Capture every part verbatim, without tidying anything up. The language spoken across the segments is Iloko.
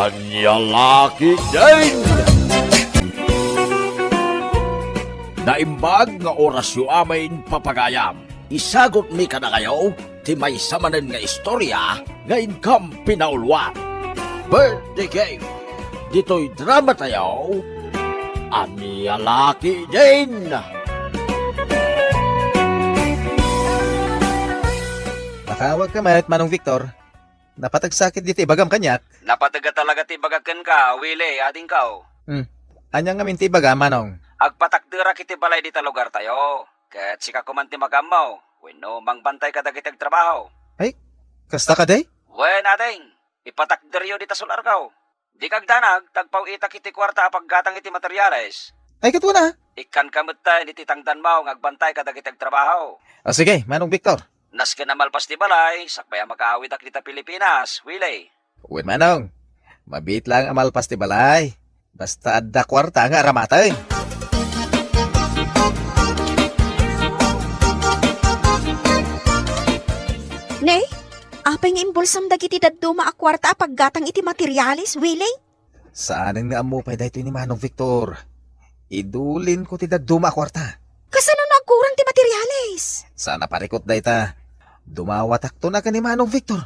Ania la ketdin? Naimbag nga orasyo amin, papagayam. Isagutmi kadakayo ti maysa manen nga istorya nga inkam pinauluan. Birthday Game. Ditoy dramatayo, Ania la ketdin? Nakaawagka met, Manong Victor. Napateg sakit ditoy ibagam kaniak. Napateg a talaga ti ibagak kenka, Willie, adingko. Hmm. Ania ngamin ti ibagam, Manong? Agpatakderak iti balay dita lugartayo. Ket sika koman ti makaammo wenno mangbantay kadagiti agtrabaho. Ay, kasta kadi? Wen, ading, ipatakderyo dita solarko. Dika agdanag ta agpaw-itak iti kuarta a paggatang iti materiales. Ay, ket wen a. Ikkanka metten iti tangdanmo nga agbantay kadagiti agtrabaho. O sige, Manong Victor. Nasken a malpas ti balay, sakbay a makaawidak dita Pilipinas, Willie. Wen, Manong. Mabiit laeng a malpas ti balay. Basta adda kuarta nga aramaten. Ne, apay nga imbulsam dagiti dadduma a kuarta a paggatang iti materiales, Willie? Saanen nga ammo pay daytoy ni Manong Victor. Idulinko ti dadduma a kuarta. Kasano no agkurang ti materiales? Saan a parikut dayta. Dumawatakton a ken ni Manong Victor.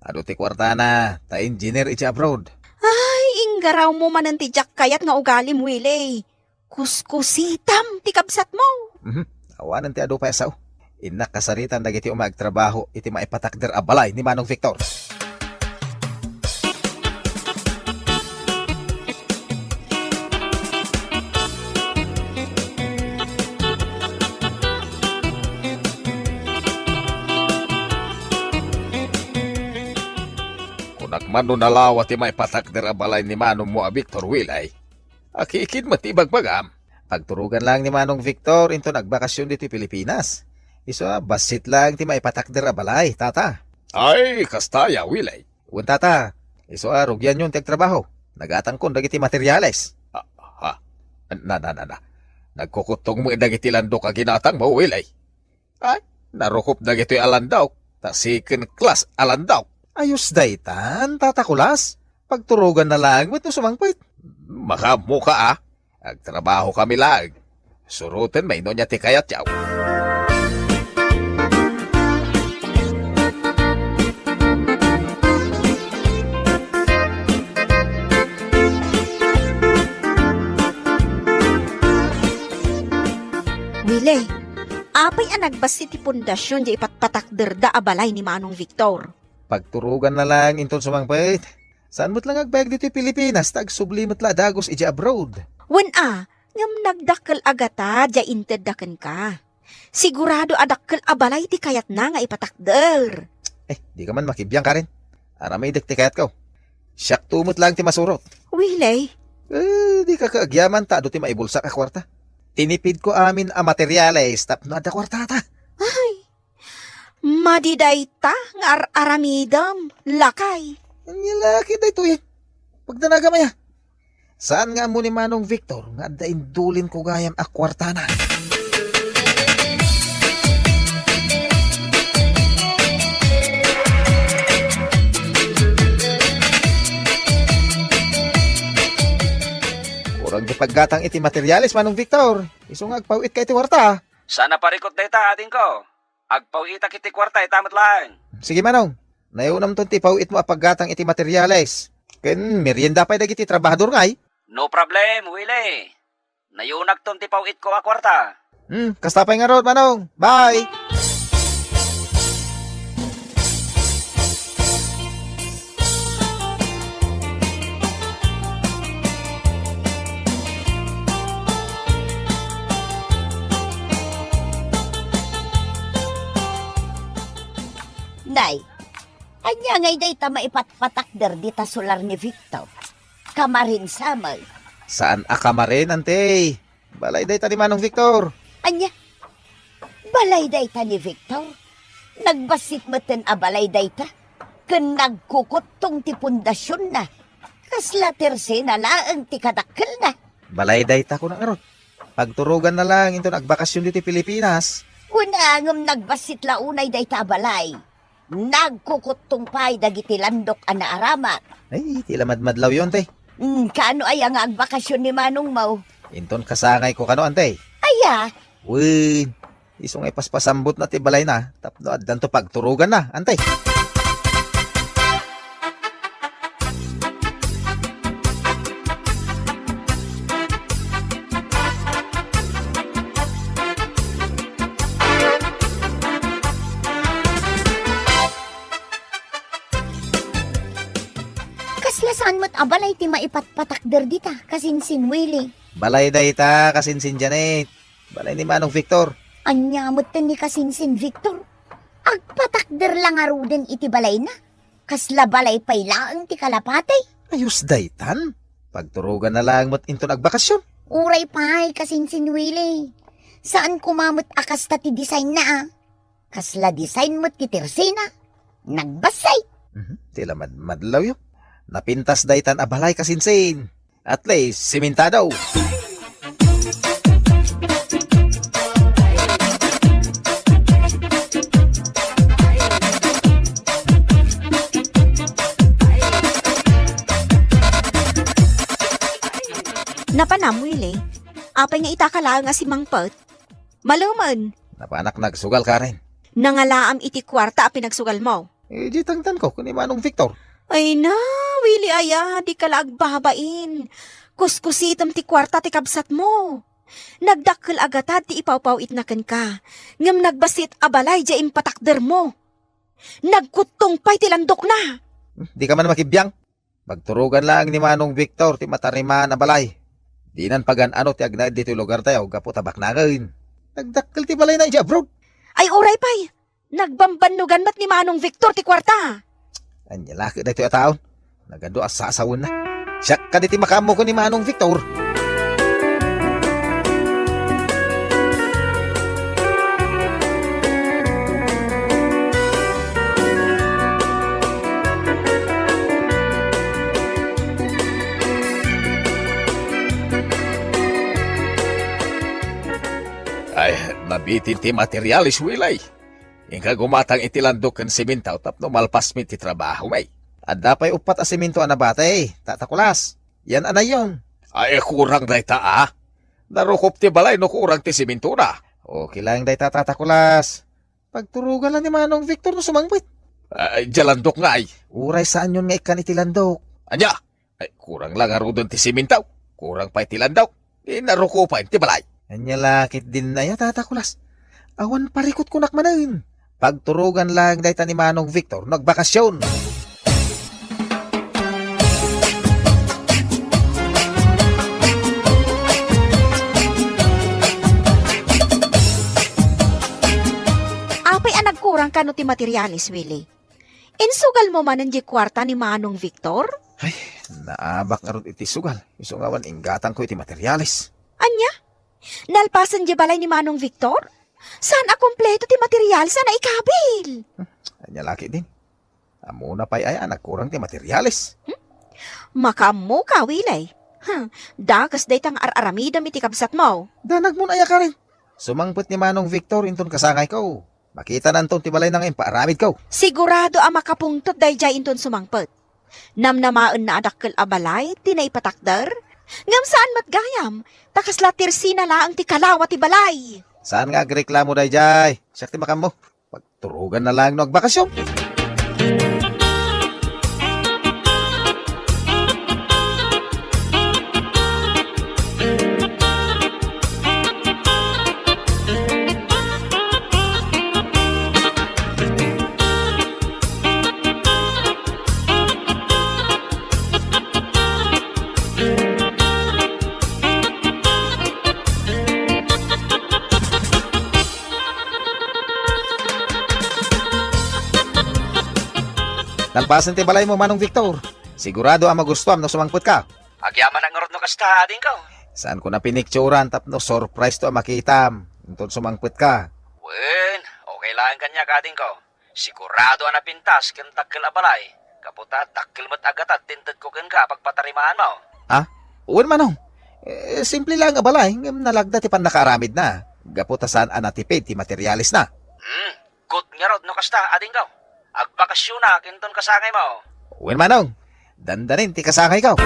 Adu ti kuartana, ta engineer iti abroad. Ay, inggarawmo manen ti diak kayat nga ugalim, Willie. Kuskusitam ti kabsatmo. Mhm. Awanen ti adu pay a sao. Innak kasaritan dagiti umay agtrabaho iti maipatakder a balay ni Manong Victor. Kunak man no nalawa ti maipatakder a balay ni manongmo a Victor, Willie. Akikid met ti ibagbagam. Pagturogan laeng ni Manong Victor inton agbakasyon ditoy Pilipinas. Isu a, bassit laeng ti maipatakder a balay, tata. Ay, kasta aya, Willie? Wen, tata. Isu a, rugianyon ti agtrabaho. Naggatangkon dagiti materiales. Ah, ha? Na, na, na, na. Nagkukuttong met dagiti landok a ginatangmo, Willie? Ay, narukop dagitoy a landok, ta second class a landok. Ayos daytan, Tata Kulas. Pagturoganna laeng met no sumangpet. Makaammoka a. Agtrabahokami laeng. Surotenmi no ania ti kayatyo. Willie, apay a nagbassit ti pundasion diay ipatpatakderda a balay ni Manong Victor? Pagturoganna laeng inton sumangpet. Saan met la nga agbayag ditoy Pilipinas ta agsubli met la a dagus idiay abroad. Wen a, ngem nagdakkel a gata diay intedda kenka. Sigurado a dakkel a balay ti kayatna nga ipatakder. Eh, dika man makibiang, Karen. Aramidek ti kayatko. Siakto met laeng ti masurot. Willie? Eh, dika kaagyaman ta adu ti maibulsak a kuarta. Tinipidko amin a materiales tapno adda kuartata. Ay, madi dayta nga ar-aramidem, lakay. Ania la ket daytoy? Pagdanagam aya. Saan nga ammo ni Manong Victor nga adda indulinko gayam a kuartana? Kurang ti paggatang iti materiales, Manong Victor. Isu nga agpaw-itka iti kuarta. Saan a parikut dayta, adingko. Agpaw-itak iti kuarta, ita met laeng. Sige, Manong. Nayunamton ti ipaw-itmo a paggatang iti materiales. Ken merienda pay dagiti trabahador ngay. No problem, Willie. Nayunakton ti paw-itko a kuarta. Hmm, kasta pay ngarud, Manong. Bye! Nay, ania ngay dayta maipatpatakder dita solar ni Victor? Kamarin sa met. Saan a kamarin, Ante? Balay dayta ni Manong Victor. Ania? Balay dayta ni Victor? Nagbassit metten a balay dayta? Ken nagkukuttong ti pundasionna. Kasla tersena laeng ti kadakkelna. Balay dayta, kuna ngarud. Pagturoganna laeng inton agbakasyon ditoy Pilipinas. Kuna ngem nagbassit la unay dayta a balay. Nagkukuttong pay dagiti landok a naaramat. Ay, ti la madmadlawyo, Ante. Hmm, kaano aya nga agbakasyon ni manongmo? Inton kasangayko kano, Ante. Aya? Wen, isu nga ipaspasambutna ti balayna tapno addanto pagturoganna, Ante. Kasla saan met a balay ti maipatpatakder dita, kasinsin Willie? Balay dayta, kasinsin Janet. Balay ni Manong Victor. Ania metten ni kasinsin Victor? Agpatakder la ngaruden iti balayna? Kasla balay pay laeng ti kalapati? Ayos daytan. Pagturoganna laeng met inton agbakasyon. Uray pay, kasinsin Willie. Saan koma met a kasta ti designna, a? Kasla design met ti tersina. Nagbassit. Mhm, ti la madmadlawyo. Napintas daytan a balay, kasinsin. At least, simentado. Napanam, Willie. Apay nga ita ka laeng a simangpet? Malumen. Napanak nagsugal, Karen. Nangalaam iti kuarta a pinagsugalmo. Eh, di tangtanko ken ni Manong Victor. Ay na, Willie aya, dika la agbabain. Kuskusitem ti kuarta ti kabsatmo. Nagdakkel a gatad ti ipawpaw-itna kenka, ngem nagbassit a balay diay impatakdermo. Nagkuttong pay ti landokna. Hmm, dika man makibiang. Pagturogan laeng ni Manong Victor ti matarimaan a balay. Dinan pagan-ano ti agnaed ditoy lugartayo gapu ta baknangen. Nagdakkel ti balayna idiay abroad. Ay, uray pay! Nagbambannogan met ni Manong Victor ti kuarta. Ania la ket daytoy a taon? Nagadu a sasawenna. Siak kadi ti makaammo ken ni Manong Victor. Ay, nabitin ti materialis, Willie. Inka gumatang iti landok ken semento tapno malpasmi ti trabahomi. Adda pay uppat a semento a nabati, Tata Kulas. Yan a nayon. Ay, kurang dayta, a. Narukop ti balay no kurang ti sementona. Okay lang dayta, Tata Kulas. Pagturogan la ni Manong Victor no sumangpet. Ay, diay landok ngay. Uray saanyon nga ikkan iti landok. Ania? Ay, kurang la ngaruden ti semento. Kurang pay ti landok. Di narukopen ti balay. Ania la ketdin aya, Tata Kulas? Awan parikutkonak manen. Pagturogan laeng dayta ni Manong Victor no agbakasyon. Apay a nagkurang kano ti materialis, Willie? Insugalmo manen diay kuarta ni Manong Victor? Ay, naabak ngarud iti sugal. Isu nga awan inggatangko iti materialis. Ania? Nalpasen diay balay ni Manong Victor? Saan a kompleto ti material, saan a ikabil? Hmm, ania la ketdin? Ammona pay aya a nagkurang ti materialis. Hmm? Makaammoka, Willie. Hmm, dakes dayta nga ar-aramidem iti kabsatmo. Danagmon aya, Karen. Sumangpet ni Manong Victor inton kasangayko. Makitananton ti balayna nga impaaramidko. Sigurado a makapungtot daydiay inton sumangpet. Namnamaenna a dakkel a balay ti naipatakder. Ngem saan met gayam, ta kasla tersina laeng ti kalawa ti balay. Saan nga agreklamo daydiay? Siak ti makaammo. Pagturoganna laeng no agbakasyon. Nalpasen ti balaymo, Manong Victor. Sigurado a magustuam no sumangpet ka. Agyamanak ngarud no kasta, adingko. Saanko a pinikturan tapno surprise to a makitam inton sumangpet ka. Wen, okay laeng kaniak, adingko. Sigurado a napintas ken dakkel a balay. Gapu ta dakkel met a gatad ti intedko kenka a pagpatarimaanmo. Ha? Wen, Manong. Eh, simple laeng a balay, ngem nalagda ti pannakaaramidna. Gapu ta saan a natipid ti materialesna. Hmm, good ngarud no kasta, adingko. Agbakasyonak inton kasangaymo. Wen, Manong, dandanin ti kasangayko.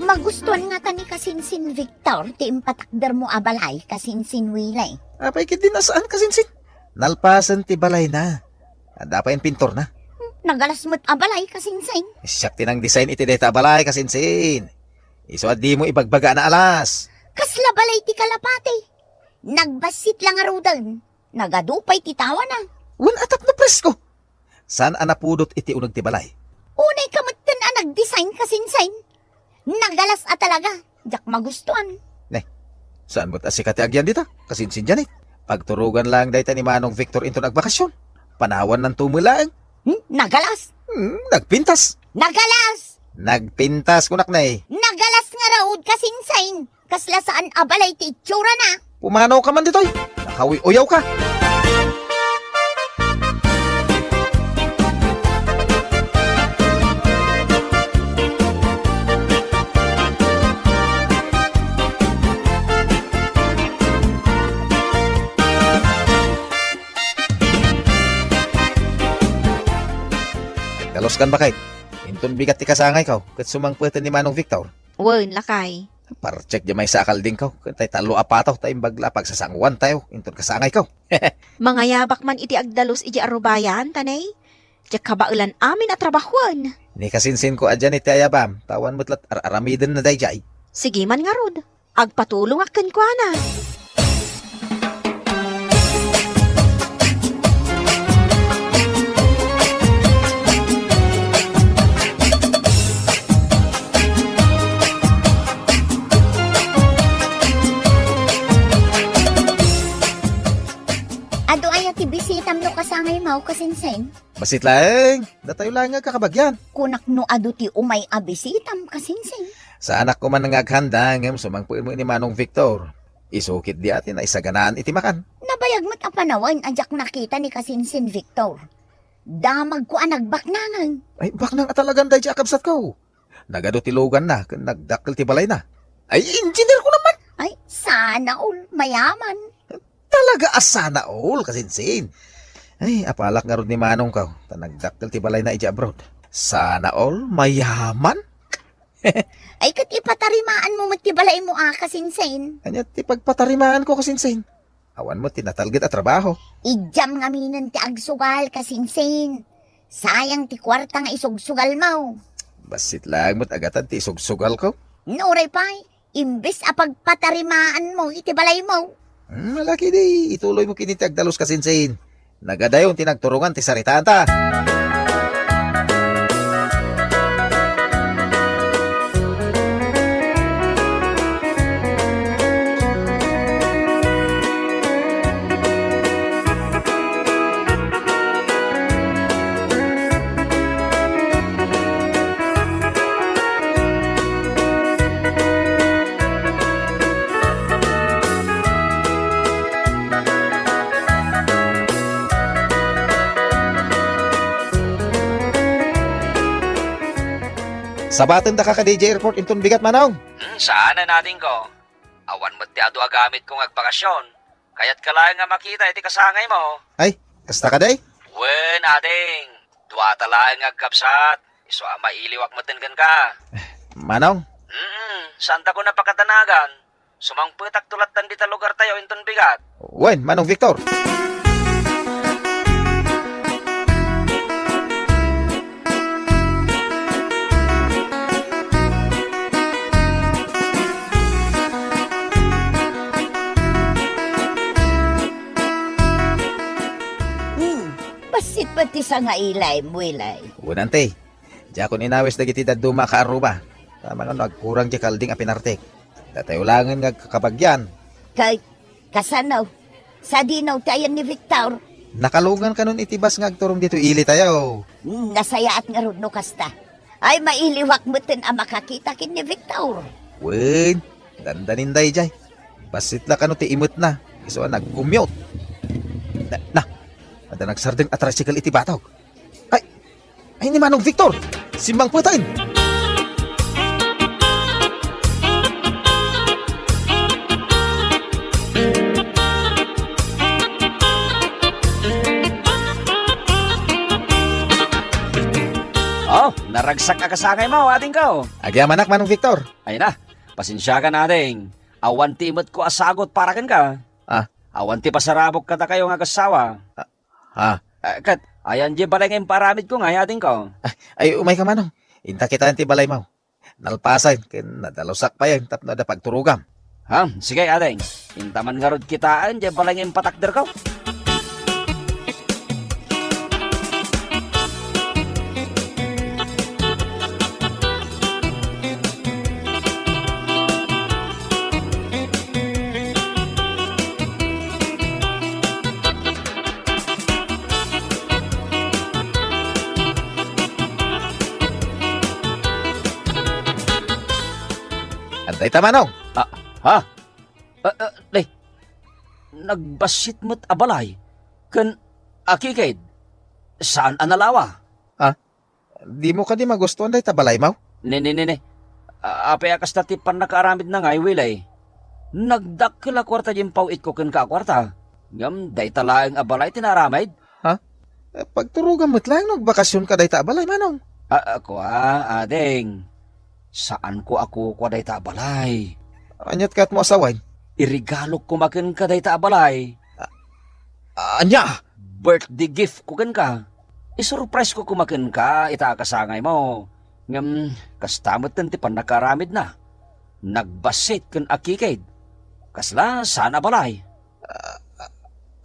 Magustuan ngata ni Kasinsin Victor ti impatakdermo a balay, Kasinsin Willie. Apay ketdi a saan, Kasinsin? Nalpasen ti balayna. Adda pay pintorna. Nagalas met a balay, Kasinsin. Siak ti nang-design iti dayta a balay, Kasinsin. Isu a dimo ibagbaga a naalas. Kasla balay ti kalapati? Nagbassit la ngaruden. Nagadu pay ti tawana. Wen, a tapno presko. Saan a napudot iti uneg ti balay? Unay ka metten a nag-design, Kasinsin. Nagalas a talaga. Diak magustuan. Ne, saan met a sika ti agyan dita, Kasinsin Janet? Pagturogan laeng dayta ni Manong Victor inton agbakasyon. Panawannanto met laeng. Hmm? Nagalas? Hmm, nagpintas. Nagalas! Nagpintas, kunak, ne. Nagalas ngarud, Kasinsin. Kasla saan a balay ti itsurana. Pumanaw ka man ditoy. Nakauyuyaw ka. Agdalus kan, baket. Inton bigat ti kasangayko, ket sumangpeten ni Manong Victor. Wen, lakay. Partek diay maysa a kaldingko, ken tay tallo a pato, ta imbag la a pagsasanguantayo inton kasangayko. Mangayabak man iti agdalus idiay arubayan, ta ne, diak kabaelan amin a trabahoen. Ni Kasinsinko a Janet ti ayabam, ta awan met la ar-aramidenna daydiay. Sige man ngarud, agpatulongak kenkuana. Adu aya ti bisitam no kasangaymo, Kasinsin? Bassit laeng, datayo laeng nga agkakabagyan. Kunak no adu ti umay a bisitam, Kasinsin. Saanak koma nga aghanda, ngem sumangpetmo ni Manong Victor. Isu ketdi a ti naisaganaan iti makan. Nabayag met a panawen a diak nakita ni Kasinsin Victor. Damagko a nagbaknangen. Ay, baknang a talagan daydiay a kabsatko. Nagadu ti luganna ken nagdakkel ti balayna. Ay, engineer ko naman! Ay, sana all, mayaman. Talaga a sana all, Kasinsin. Ay, apalak ngarud ni Manongko, ta nagdakkel ti balayna idiay abroad. Sana all, mayaman? Ay, ket ipatarimaanmo met ti balaymo a, Kasinsin. Ania ti pagpatarimaanko, Kasinsin? Awan met ti natalged a trabaho. Idiam ngaminen ti agsugal, Kasinsin. Sayang ti kuarta nga isugsugalmo. Bassit laeng met a gatad ti isugsugalko. Nuray pay, imbes a pagpatarimaanmo iti balaymo. Hmm, ala ketdi, ituloymo ketdi ti agdalus, Kasinsin. Nagadayon ti nagturongan ti saritaanta. Sabatendaka kadi idiay airport inton bigat, Manong? Hmm, saanen, adingko. Awan met ti adu a gamitko nga agbakasyon. Kayatka laeng nga makita iti kasangaymo. Ay, kasta kadi? Wen, ading. Duata laeng nga agkabsat. Isu a mailiwak metten kenka. Manong? Mm, saantakon a pakadanagan. Sumangpetakto lattan dita lugartayo inton bigat. Wen, Manong Victor. Hmm, bassit met ti sangailay, Muilay. Wen, ante. Diakon inawis dagiti dadduma a kaarruba. Amangan no agkurang ti kalding a pinartek. Datayo laengen nga agkakabagyan. Kay, kasano? Sadino ti ayan ni Victor? Nakalungan kanon iti bus nga agturong ditoy ilitayo. Hmm, nasayaat ngarud no kasta. Ay, mailiwak metten a makakita ken ni Victor. Wen, dandanin daydiay. Bassit la kano ti imetna. Isu a nagkumyot. Na, na, adda nagsardeng a tricycle iti batog. Ay, ay ni Manong Victor! Simmangpeten! Oh, naragsak a kasangaymo, adingko. Agyamanak, Manong Victor. Ay na, pasensiakan, ading. Awan ti imetko a sagut para kenka. Ah. Awan ti pasarabok kadakayo nga agassawa. Ah, ah. Eh, ket, ayan diay balay nga impaaramidko ngay, adingko. Ah, ay, umayka, Manong. Inta kitaen ti balaymo. Nalpasen ken nadalusak payen tapno adda pagturogam. Ha? Sige, ading. Inta man ngarud kitaen diay balay nga impatakderko. Adda ita, Manong. Ah, ha? Ah, ah, eh, nagbassit met a balay ken akikid. Saan a nalawa? Ah, dimo kadi magustuan dayta balaymo? Ne, ne, ne, ne. Ah, apay a kasta ti pannakaaramidna ngay, Willie? Nagdakkel a kuarta diay impaw-itko kenka a kuarta. Ngem dayta laeng a balay ti naaramid? Ha? Eh, pagturogam met laeng no agbakasionka dayta a balay, Manong. Ah, ah, kua, ading. Saanko a kukua dayta a balay. Aniat kayatmo a sawen? Iregalok koma kenka dayta a balay. Ah, ania? Birthday gift ko kenka. Isurprise ko koma kenka ita a kasangaymo. Ngem, kasta metten ti pannakaaramidna. Nagbassit ken akikid. Kasla saan a balay. Ah,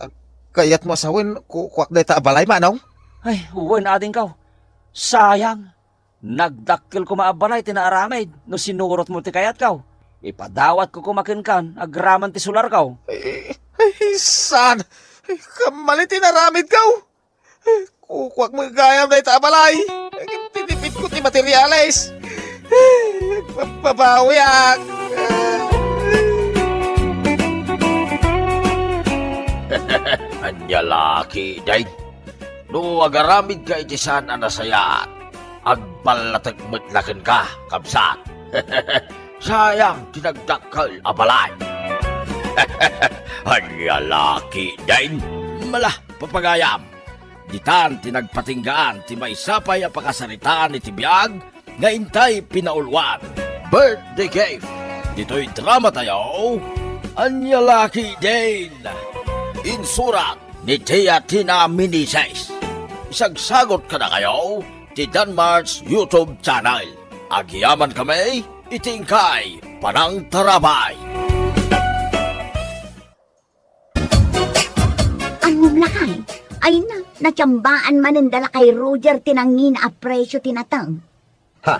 ah, kayatmo a sawen, ku-, kuak dayta a balay, Manong? Ay, wen, adingko. Sayang. Nagdakkel koma a balay ti naaramid no sinurotmo ti kayatko. Ipadawatko koma kenka agraman ti sularko. Eh, eh, saan? Eh, kammali ti naaramidko. Eh, kukuak met gayam dayta a balay. Ngem tinipidko ti materiales. Eh, nagbabawiak. Ania la ketdin? No agaramidka iti saan a nasayaat, agballatek met la kenka, kabsat. Sayang ti nagdakkel a balay. Ania la ketdin? Mala, papagayam. Ditan ti nagpatinggaan ti maysa pay a pakasaritaan iti biag nga intay pinauluan. Birthday Gift. Ditoy dramatayo, Ania la ketdin? Insurat ni Tia Tina Meneses. Isagsagot kadakayo ti Danmar's YouTube channel. Agyamankami iti inkay panangtarabay. Ania, lakay? Ay na, natiambaan manen da lakay Roger ti nangina a presio ti nateng. Ha?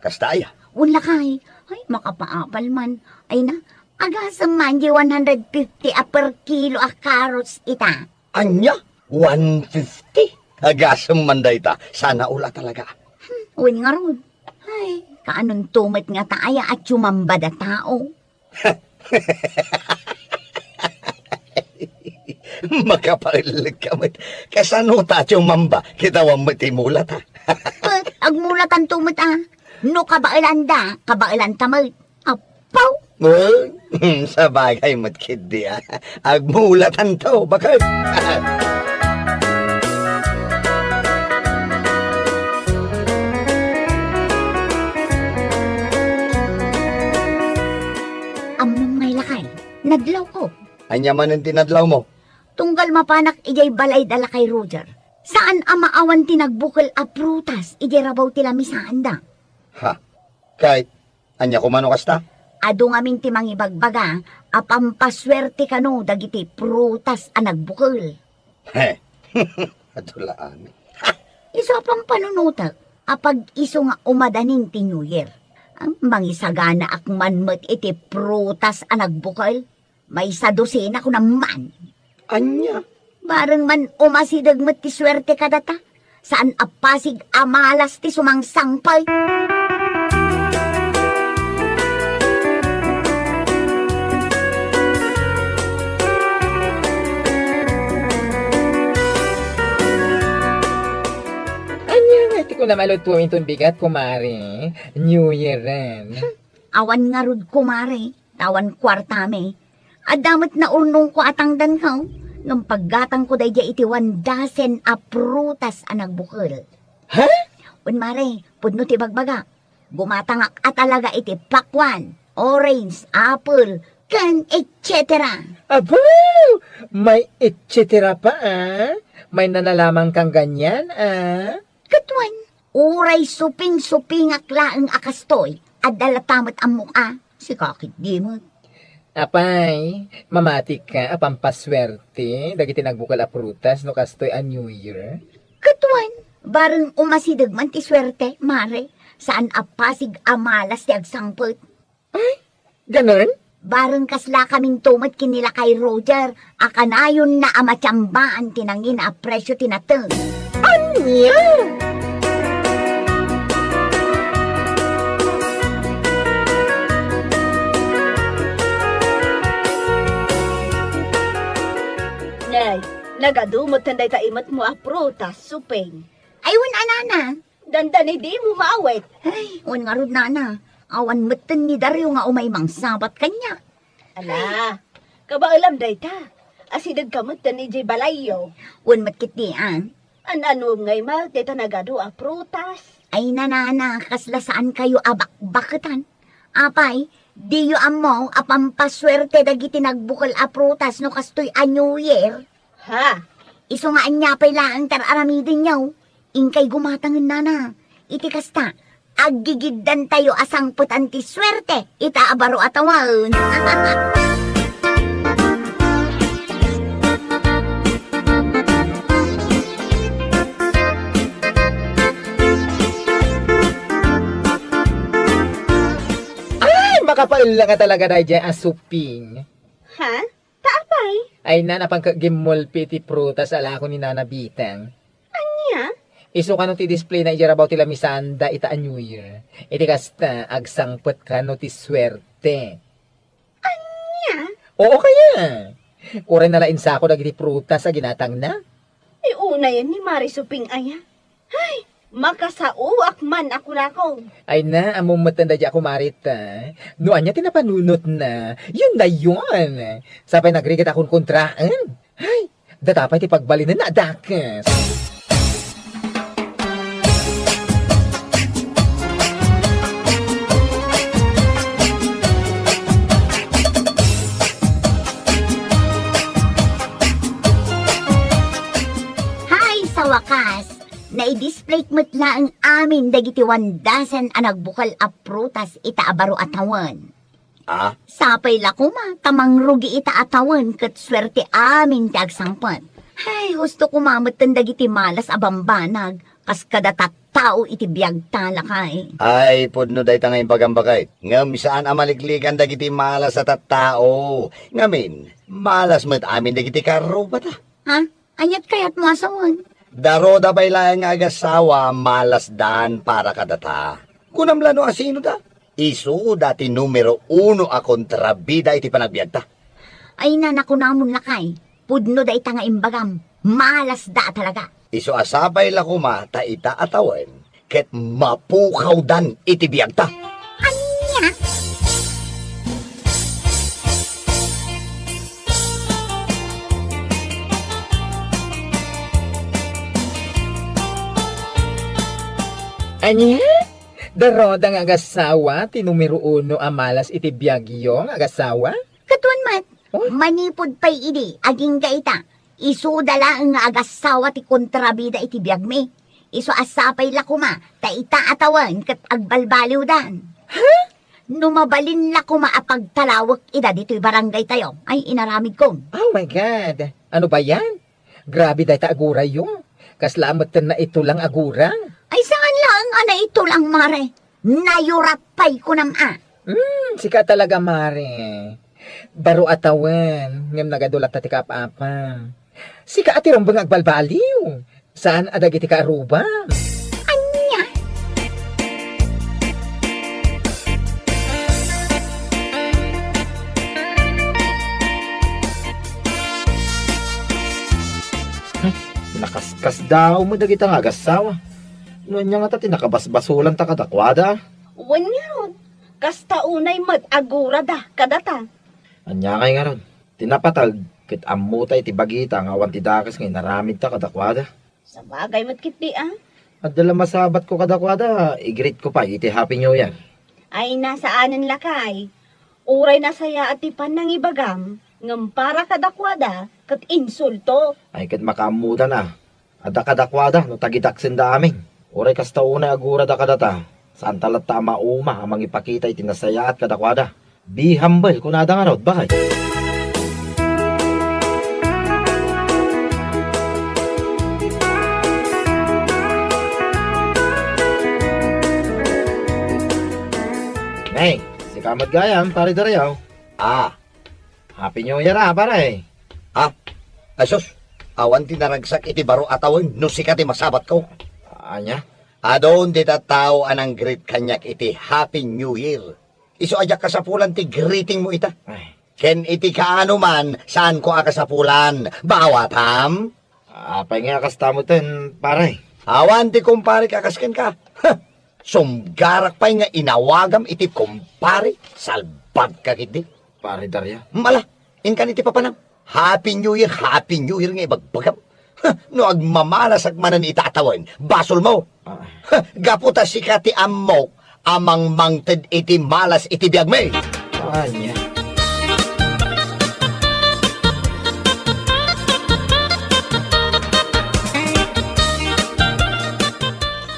Kasta aya? Wen, lakay. Ay, makapaapal man. Ay na, agasem man di one hundred fifty a per kilo a carrots ita. Ania? One fifty? Agasem man dayta. Sana all a talaga. Hmm, wen ngarud. Ay, kaanonto met ngata aya a tiumamba datao. Makapaelek ka met. Kasano ta tiumamba? Kita awan met ti mulat, ha? Eh, agmulatanto met, a. No kabaelanda, kabaelanta met. Apo! Eh, sabagay met ketdi, a. Agmulatanto, baket. Ammom ngay, lakay, nadlawko. Ania manen ti nadlawmo? Tunggal mapanak idiay balay da lakay Roger, saan a maawan ti nagbukel a prutas idiay rabaw ti lamisaanda. Ha? Ket ania koma no kasta? Adu ngamin ti mangibagbaga a pampasuerte kano dagiti prutas a nagbukel. He. Adu la amin. Ha! Isu a pampanunotek a pag-isu nga umadanin ti New Year, mangisaganaak man met iti prutas a nagbukel. Maysa dosena kunam man. Ania? Bareng man umasideg met ti suerte kadata. Saan a pasig a malas ti sumangsangpet. Ania nga iti Namaluto inton bigat, kumare. New Year-en. Awan ngarud, kumare. Tawan kuartami. Adda met naurnongko a tangdanko. Ngem paggatangko daydiay iti one dozen a prutas a nagbukel. Ha? Wen, mare, pudno ti bagbaga. Gumatangak a talaga iti pakwan, orange, apple, ken et cetera. Abo! May et cetera pa, ah? May nanalamang kang ganyan, ah? Ket wen, uray suping-supingak laeng a kastoy, adda latta met ammok a, sika ketdi met. Apay, mamatika a pampasuerte dagiti nagbukel a prutas no kastoy a New Year? Ket wen, bareng umasideg man ti suerte, mare, saan a pasig a malas ti agsangpet. Ay, ganun? Bareng kaslakaminto met ken ni lakay Roger a kanayonna a matiambaan ti nangina a presio ti nateng. Ania? Nay, nagadu metten dayta imetmo a prutas, suping. Ay, wen a, nana. Dandani dimo maawet. Ay, wen ngarud, nana. Awan metten ni Dario nga umay mangsabat kaniak. Ala, kabaelam dayta. Asidegka metten idiay balayyo. Wen met ketdi, a. An-anuem ngay met dayta nagadu a prutas? Ay, nanana, kasla saankayo a bakbaketan. Apay, diyo ammo a pampasuerte dagiti nagbukel a prutas no kastoy a New Year? Ha? Isu nga ania pay laeng ti ar-aramidenyo? Inkay gumatangen, nana. Iti kasta, aggigiddantayo a sangpetan ti suerte ita a baro a tawen. Ay, makapaella nga talaga daydiay a suping. Ha? Ta apay? Ay, na, napan ket gimmulpi iti prutas a lako ni Nana Bitang. Ania? Isu kano ti display na idiay rabaw ti lamisanda ita a New Year. Iti kasta, agsangpet kano ti suerte. Ania? Oo kaya. Uray nala insako dagiti prutas a ginatangna. Iunayen ni Mari Suping aya? Ay, makasaoak man a kunakon. Ay na, ammom metten daydiay a kumare ta. No ania ti napanunotna, yun na yun. Sapay nagrigat a konkontraen. Ay, data pay ti pagbalinenna a dakes. Hay, sa wakas, naidisplay met laeng amin dagiti one dozen a nagbukel a prutas ita a baro a tawen. Ah? Sapay la koma ta mangrugi ita a tawen ket suerte amin ti agsangpet. Hay, husto koma metten dagiti malas a bambanag kas kada tattao iti biagta, lakay. Ay, pudno dayta nga imbagam, baket. Ngem saan a maliklikan dagiti malas a tattao. Ngamin, malas met amin dagiti karrubata. Ha? Aniat kayatmo a sawen? Daroda pay laeng nga agassawa, malasdan para kadata. Kunam la no asino da? Isuda ti numero uno a kontrabida iti panagbiagta. Ay, nana, kunamon, lakay. Pudno dayta nga imbagam. Malasda a talaga. Isu a sapay la koma ta ita a tawen ket mapukawdan iti biagta. Ania? Ania? Daroda nga agassawa ti numero uno a malas iti biagyo nga agassawa? Ket wen met, oh, manipud pay idi, agingga ita, isuda laeng nga agassawa ti kontrabida iti biagmi. Isu a sapay la koma ta ita a tawen ket agbalbaliwdan. Ha? No mabalin la koma a pagtalawek ida ditoy barangaytayo, ay inaramidko. Oh my God! Ano ba yan? Grabe dayta a gurayyo. Kasla a metten naitulang a gura. Ay, saan laeng a naitulang, mare? Nayurat pay kunam a. Hmm, sika talaga, mare. Baro a tawen, ngem nagadu latta ti kaap-apam. Sika a ti rumbeng nga agbalbaliw. Saan a dagiti kaarrubam. Ania? Hmm, nakaskasdaaw met dagita nga agassawa. No ania ngata ti nakabasbasolanta kadakuada? Wen ngarud, kasta unay met agurada kadata. Ania ngay ngarud? Ti napateg ket ammota iti bagita nga awan ti dakes nga inaramidta kadakuada. Sabagay met ketdi a. Adda la masabatko kadakuada, i-greet ko pay iti Happy New Year. Ay, nasaanen lakay. Uray nasayaat ti pannangibagam, ngem para kadakuada, ket insulto. Ay, ket makaammodan a. Adda kadakuada no tagidaksenda amin. Uray kasta unay agurada kadata, saanta latta a mauma a mangipakita iti nasayaat kadakuada. Be humble, kunada ngarud, bakay? Nay, sika met gayam, Pare Dario. Ah, Happy New Year, a, pare. Ah, ay sus, awan ti naragsak iti baro a tawen no sika ti masabatko. Ania? Adun dita tao a nang-greet kaniak iti Happy New Year. Isu a diak kasapulan ti greeting mo ita. Ay. Ken iti kaano man, saanko a kasapulan. Bawatam? Apay nga a kasta metten, pare? Awan ti kumparek a kas kenka. Huh! Sumgarak pay nga inawagam iti kumpare, salbagka ketdi. Pare Daria. Mala, inkan iti papanam. Happy New Year, Happy New Year nga ibagbagam. Huh! No agmamalasak manen ita a tawen, basolmo. Ah. Huh! Gapu ta sika ti ammok a mangmangted iti malas iti biagmi. Ania?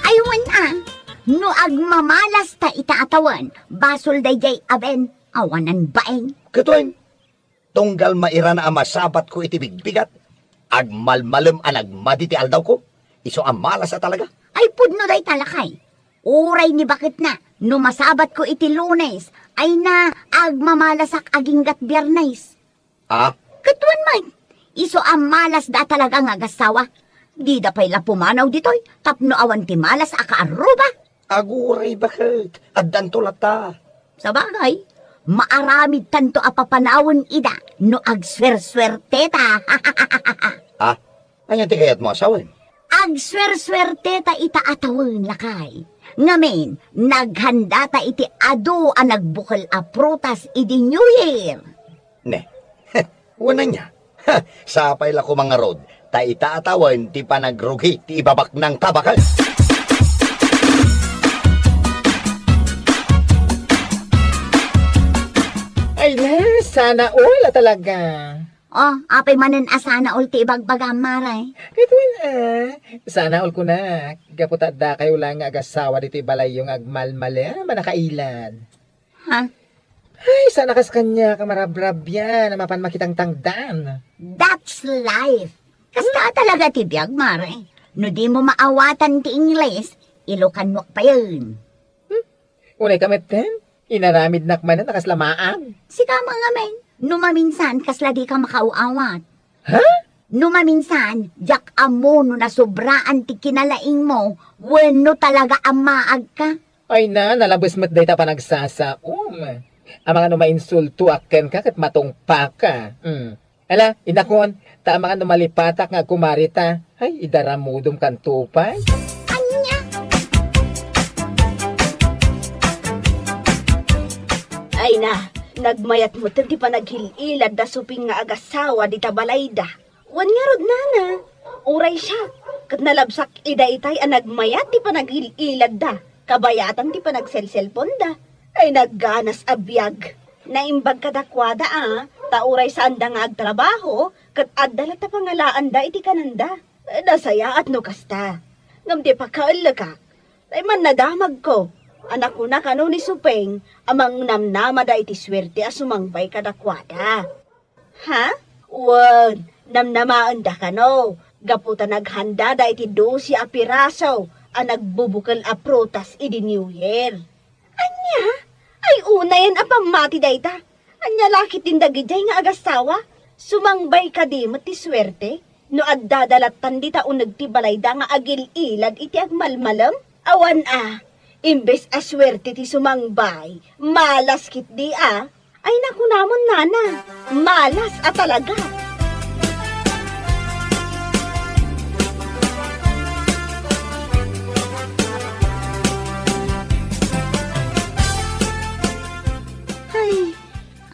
Ay, wen a, no agmamalasta ita a tawen, basol daydiay a ben, awanan bain. Ket wen, tunggal mairana a masabatko iti bigbigat, agmalmalem a nagmadi ti aldawko, isu a malas a talaga. Ay, pudno dayta lakay. Uray ni baketna, no masabatko iti Lunes, ay na, agmamalasak aginggat Biyernes. Ah? Ket wen met, isu a malasda a talaga nga agassawa. Dida pay la pumanaw ditoy tapno awan ti malas a kaarruba. Aguray baket, addanto latta. Sabagay, maaramidtanto a papanawen ida no agsuersuerteta. Ah? Ania ti kayatmo a sawen? Agsuersuerteta ita a tawen, lakay. Ngamin, naghandata iti adu a nagbukel a prutas idi New Year. Ne. Wen ania? Sapay la koma ngarud, ta ita a tawen ti panagrugi ti ibabaknangta baket. Ay na, sana all a talaga. Oh, apay manen a sana all ti ibagbagam, Mare? Ket wen a, sana all kunak, gapu ta addakayo laeng nga agassawa ditoy balayyo nga agmalmalem a nakailad. Ha? Ay, saan a kas kaniak a marabrabian a mapan makitangtangdan. That's life. Kasta talaga ti biag, Mare. No dimo maawatan ti Ingles, Ilocanok payen. Hmm? Unay ka metten? Inaramidnak manen a kasla maag. Sika met ngamin, no maminsan kasla dika makaaw-awat. Ha? No maminsan, diak ammo no nasobraan ti kinalaingmo wenno talaga a maagka. Ay na, nalabes met dayta panagsasaom. Amangan no mainsultoak kenka ket matungpaka. Hmm. Ala, inakon, ta amangan no malipatak nga agkumarita. Ay, idaramudom kanto pay. Ania? Ay na, nagmayat metten ti panagil-ilad da Suping nga agassawa dita balayda. Wen ngarud, nana, uray siak, ket nalabsak ida itay a nagmayat ti panagil-iladda, kabayatan ti panagselselponda. Ay, nagganas a biag. Naimbag kadakuada a, ta uray saanda nga agtrabaho, ket adda latta pangalaanda iti kananda. Nasayaat no kasta. Ngem ti pakaellekak, tay mannadamagko a nakuna kano ni Supeng a mangnamnamada iti suerte a sumangbay kadakuada. Ha? Wen, namnamaenda kano, gapu ta naghandada iti dose a piraso a nagbubukel a prutas idi New Year. Ania? Ay, unayen a pammati dayta. Ania la ketdin dagidiay nga agassawa? Sumangbay kadi met ti suerte no addada lattan dita uneg ti balayda nga agil-ilad iti agmalmalem? Awan a, imbes a suerte ti sumangbay, malas ketdi a. Ay, nakunamon, nana, malas a talaga.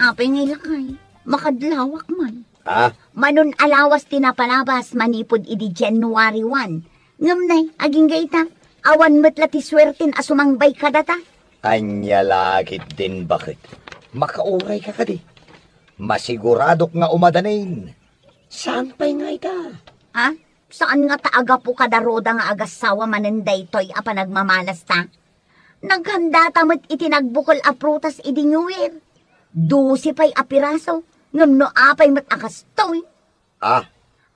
Apay ngay lakay, makadlawak man. Ah? Manon a lawas ti napalabas manipud idi January one. Ngem nay, agingga ita, awan met la ti suerten a sumangbay kadata. Ania la ketdin baket? Makauray ka kadi? Masiguradok nga umadanin. Saan pay nga ita? Ha? Saan nga ta agapu kada Roda nga agassawa manen daytoy a panagmamalasta? Naghandata met iti nagbukel a prutas idi New Year. Dose pay a piraso, ngem no apay met a kastoy. Ah.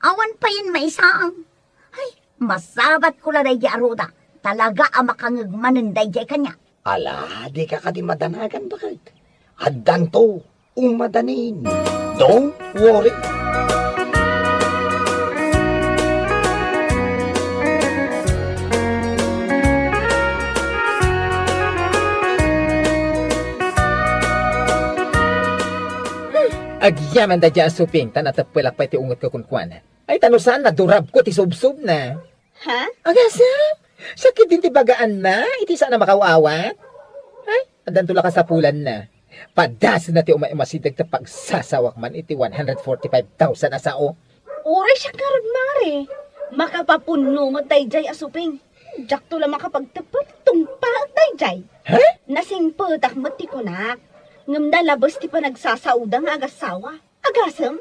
Awan payen maisaang. Ay, masabatko la daydi a Roda. Talaga a makangeg manen daydiay kaniak. Ala, dika kadi madanagan, baket? Addanto, umadanin. Don't worry. Agyaman daydiay a suping, ta nateppelak pay ti ungetko kenkuana. Ay, ta no saan, nadurabko ti subsobna. Ha? Agasem, siak ketdin ti bagaanna, iti saan a makaaw-awat. Ay, addanto la kasapulanna. Padasenna ti umay-umasideg ta pagsasawak man iti one hundred forty-five thousand a sao. Uray siak ngarud, Mare. Makapapunno met daydiay a suping. Diakto la makapagteppet, tungpaek daydiay. Ha? Nasingpetak met ti kunak. Ngem nalabes ti panagsasaoda nga agassawa. Agasem,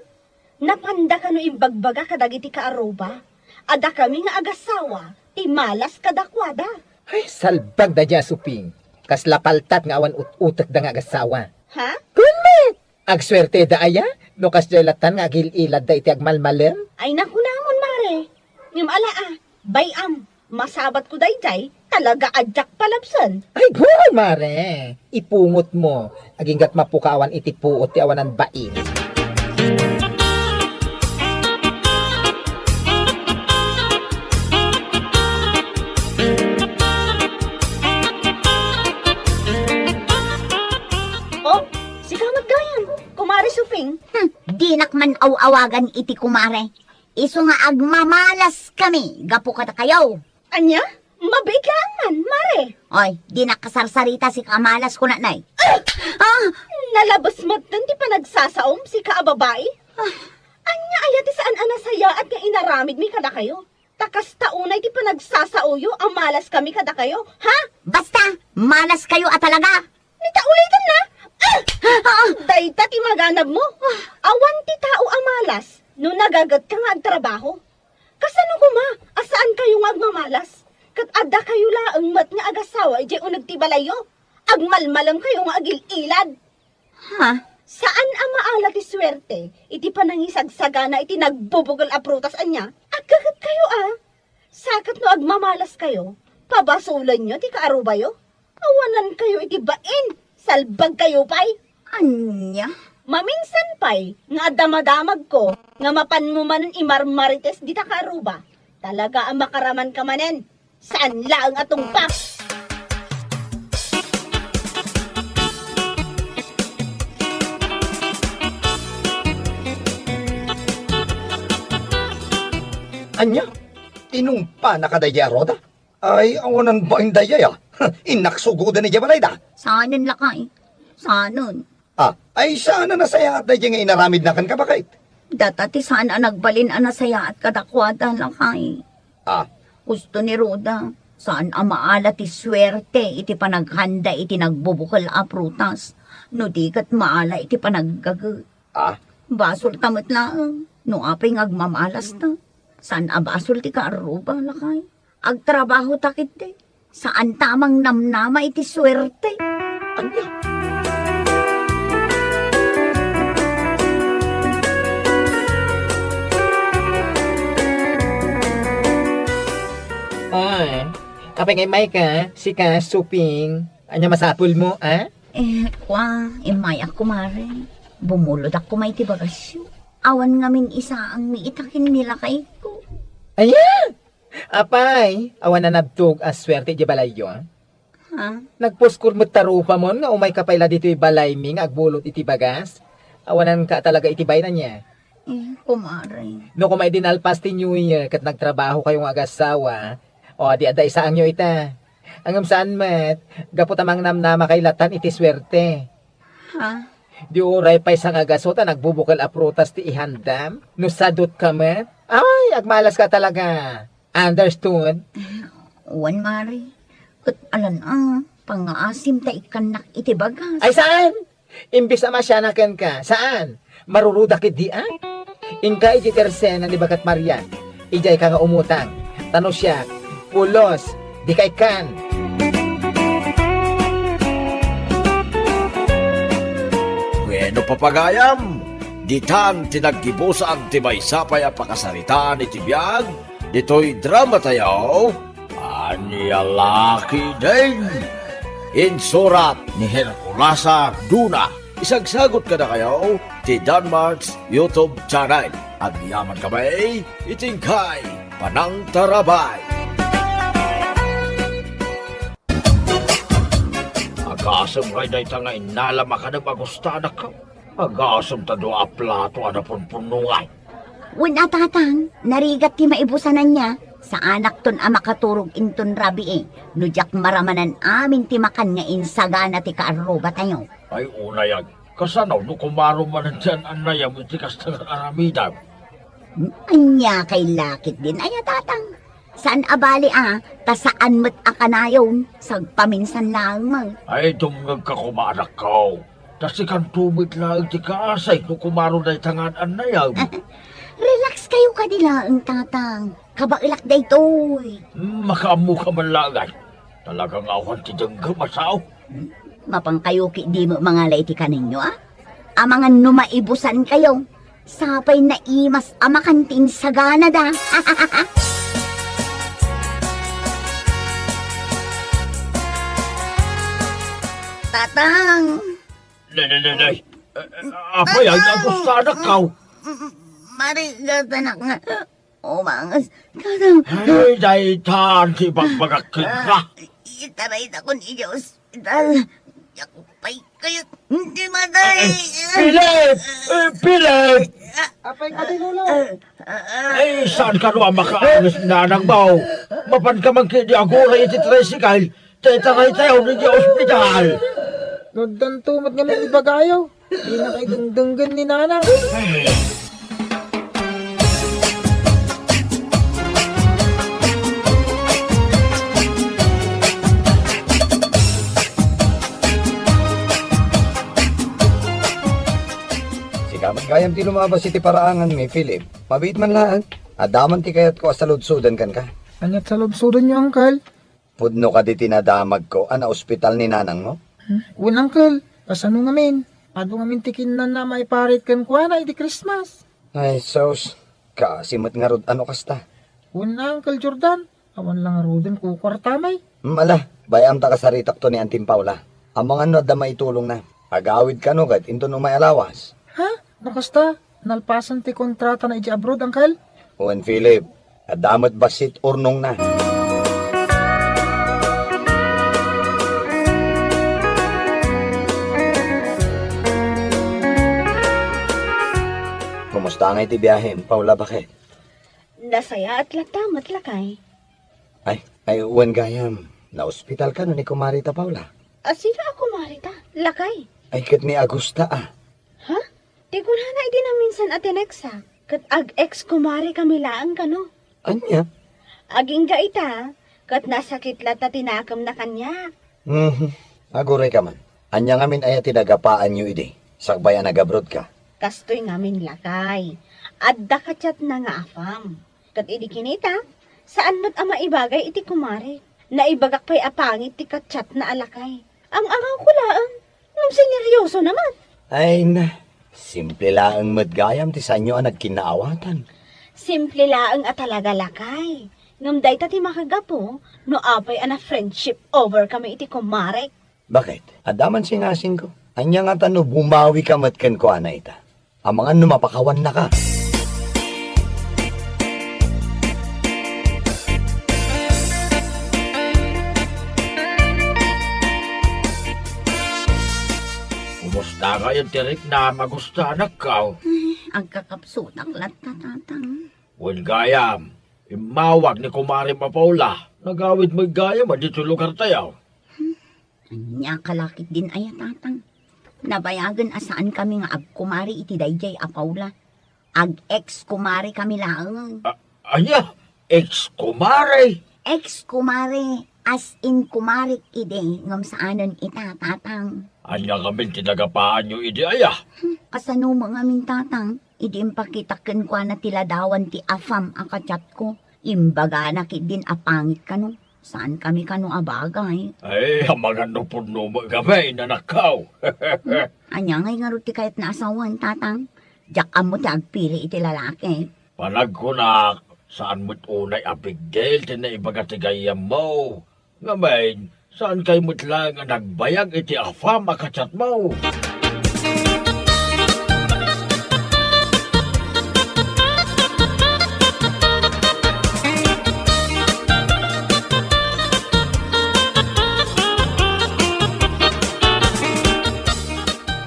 napanda kano imbagbaga kadagiti kaarruba a dakami nga agassawa ti malas kadakuada? Ay, salbag daydiay a suping. Kasla paltat nga awan ut-utekda nga agassawa. Ha? Kumet! Agsuerteda aya no kasdiay lattan nga agil-iladda iti agmalmalem? Ay, nakunamon, Mare. Ngem ala a, bay-am, masabatko daydiay, talaga a diak palabsen. Ay, boy, Mare! Ipungotmo, aginggat mapukawan iti puot ti awanan bain. Oh, sika met gayam, Kumare Suping. Hmm, dinak man aw-awagan iti kumare. Isu nga agmamalas kami gapu kadakayo. Ania? Mabiit laeng man, Mare. Oy, dinak kasarsarita, sika a malas, kunanay. Ah! Ah! Nalabes metten ti panagsasaom, sika a babai. Ah! Ania aya ti saan a nasayaat nga inaramidmi kadakayo? Ta kasta unay ti panagsasaoyo a malas kami kadakayo, ha? Basta, malas kayo a talaga. Ni ta ulitan na? Ah! Ah! Dayta ti maganabmo. Awan ti tao a malas no nagagetka nga agtrabaho. Kasano koma a saan kayo nga agmamalas? Ket adda kayo laeng met nga agassawa idiay uneg ti balayyo? Agmalmalem kayo nga agil-ilad. Ha? Saan a maala ti suerte iti panangisagsagana iti nagbubukel a prutas, ania? Aggaget kayo a. Saket no agmamalas kayo, pabasolenyo ti kaarubayo. Awanan kayo iti bain, salbag kayo pay. Ania? Maminsan pay nga adda madamagko nga mapanmo manen imarmarites dita kaaruba. Talaga a makaraman ka manen. Saan laeng a tungpa. Ania? Tinungpa na kadaydi a Roda? Ay, awanan bain daydiay a. Innak sugoden idiay balayda. Saanen lakay. Saanen. Ah, ay saan a nasayaat daydiay nga inaramidna kenka, baket? Data ti saan a nagbalin a nasayaat kadakuada, lakay. Ah. Husto ni Roda, saan a maala ti suerte iti panaghanda iti nagbubukel a prutas, no di ket maala iti panaggaget. Ah? Basolta met laeng, no apay nga agmamalasta. Saan a basol ti kaarruba, lakay. Agtrabahota ketdi. Saanta a mangnamnama iti suerte. Ania? Ay, apay nga immay ka, sika, Suping? Ania masapulmo, a? Eh, kua, immayak, kumare. Bumulodak koma iti bagasyo. Awan ngamin isaangmi ita ken ni lakayko. Aya! Apay, awan a nabtog a suerte idiay balayyo? Ha? Nagpuskor met ta rupamon nga umayka pay la ditoy balaymi nga agbulot iti bagas? Awananka talaga iti bain, ania? Eh, kumare. No koma idi nalpas ti New Year ket nagtrabahokayo nga agassawa, o, di adda isaangyo ita. Ngem saan met, gapu ta mangnamnamakayo latta iti suerte. Ha? Di uray pay sangagaso ta nagbubukel a prutas ti ihandam? No sadut ka met? Ay, agmalas ka talaga. Understood? Wen, Mari. Ket alan a, pangngaasim ta ikkannak iti bagas. Ay, saan? Imbes a masianaken ka, saan? Marurudak idi, a? Inka iti tersena ni Bagat Marian. Idiay ka nga umutang. Ta no siak, pulos, di ka ikkan. Bueno, papagayam, ditan ti naggibusan ti maysa pay a pakasaritaan iti biag ditoy drama tayo. Ania la ketdin? Insurat ni Herculasa Duna. Isagsagot kadakayo ti Danmark's YouTube channel. Agyaman kami iti inkay panangtarabay. Agasem ngay dayta nga innala makadem a gustanak. Agasem ta dua a plato a napunpunno ngay. Wen a, tatang, narigat ti maibusan ania. Saanakton a makaturog inton rabii no diak maramanan amin ti makan nga insagana ti kaarrubatayo. Ay, unay, kasano no kumaro manen ti an-annayam iti kasta nga aramidem? Ania kay la ketdin aya, tatang? Saan a bali a, ta saan met a kanayon, sagpaminsan laeng met. Ay, dumngegka koma, anakko. Ta sikanto met laeng ti kaasay no kumaro dayta nga an-annayam. Relax kayo kadi laeng, tatang. Kabaelak daytoy. Hmm, makaammoka man laeng, ay. Talaga nga awan ti denggem a sao. Mapan kayo ketdi met mangala iti kanenyo, a? Amangan no maibusan kayo. Sapay naimas a makan ti insaganada. Tatang! Nay, nay, nay, nay. Eh, eh, apay, ay, Tatang! Agusta, anakko. Mari, gatanak nga. Umangas. Tatang! Ay, daytan ti ibagbagak kenka. Ah, itarayda kon idiay ospital. Diak pay kayat ti matay. Eh, Philip! Eh, Philip! Apay ka ti, Lolo? Ay, saan ka no a makaangas, nanang bao? Mapan ka man ketdi aguray iti tricycle, ta itaraytayo idiay ospital. No addanto met ngamin ibagayo, dina kay dengdenggen ni nanang. Sika met gayam ti lumabas iti paraanganmi, Philip. Mabiit man laeng, adda man ti kayatko a saludsoden kenka. Aniat saludsodenyo, Uncle? Pudno kadi ti nadamagko a naospital ni nanangmo? Hmm? Wen, Uncle. Kasano ngamin? Adu ngamin ti kinnana a maiparit kenkuana iti Christmas. Ay, sus. Kaasi met ngarud a no kasta. Wen, Uncle Jordan. Awan la ngaruden kukuartamay. Hmm, ala, bay-am ta kasaritakto ni Anting Paula. Amangan no adda maitulongna. Agawid kano ket inton umay a lawas. Ha? No kasta, nalpasen ti kontratana idiay abroad, Uncle? Wen, Philip, adda met bassit urnongna. Kumusta ngay ti biahem, Paula, baket? Nasayaat latta met, lakay. Ay, ay, wen gayam, naospital kano ni Kumari ta Paula? A, sino a kumari ta, lakay? Ay, ket ni Agusta, a. Ha? Ti kunana idi naminsan a tineksak, ket ag-ex-kumari kami laeng kano. Ania? Agingga ita, ket nasakit latta ti nakemna kaniak. Mhm. Aguray ka man. Ania ngamin aya ti nagapaanyo idi, sakbay a nag-abroad ka? Kastoy ngamin, lakay. Adda ka-chatna nga apam. Ket idi kinita, saan met a maibagay iti kumare. Naibagak pay a pangit ti ka-chatna a lakay. Am-amawko laeng, ngem sineryoso naman. Ay na, simple laeng met gayam ti saanyo a nagkinnaawatan. Simple laeng a talaga, lakay. Ngem dayta ti makagapu no apay a na-friendship over kami iti kumarek. Baket? Adda man singasingko. Ania ngata no bumawi ka met kenkuana ita? Amangan no mapakawannaka. Kumusta ngayon ti riknam a gustanak, kaw? Ay, agkakapsutak latta, Tatang. Wen gayam, immawag ni Kumare Papaula. Nagawid met gayam a ditoy lugartayo. Hmm. Ania ka la ketdin aya, Tatang? Nabayagen a saankami nga agkumare iti daydiay a Paula. Ag-ex-kumare kami laeng. A-, ania? Ex-kumare? Ex-kumare, as in kumarek idi, ngem saanen ita, Tatang. Ania ngamin ti nagapaanyo idi aya? Hmm, kasano met ngamin, Tatang? Idi impakitak kenkuana ti ladawan ti afam a kachatko, imbagana ketdin a pangit kano. Saankami kano a bagay. Ay, amangan no pudno met ngamin, anakko. Ania ngay ngarud ti kayatna a sawen, Tatang? Diak ammo ti agpili iti lalaki. Panagkunak, saan met unay a big deal ti naibaga ti gayyemmo. Ngamin, saankay met laeng a nagbayag iti afam a kachatmo?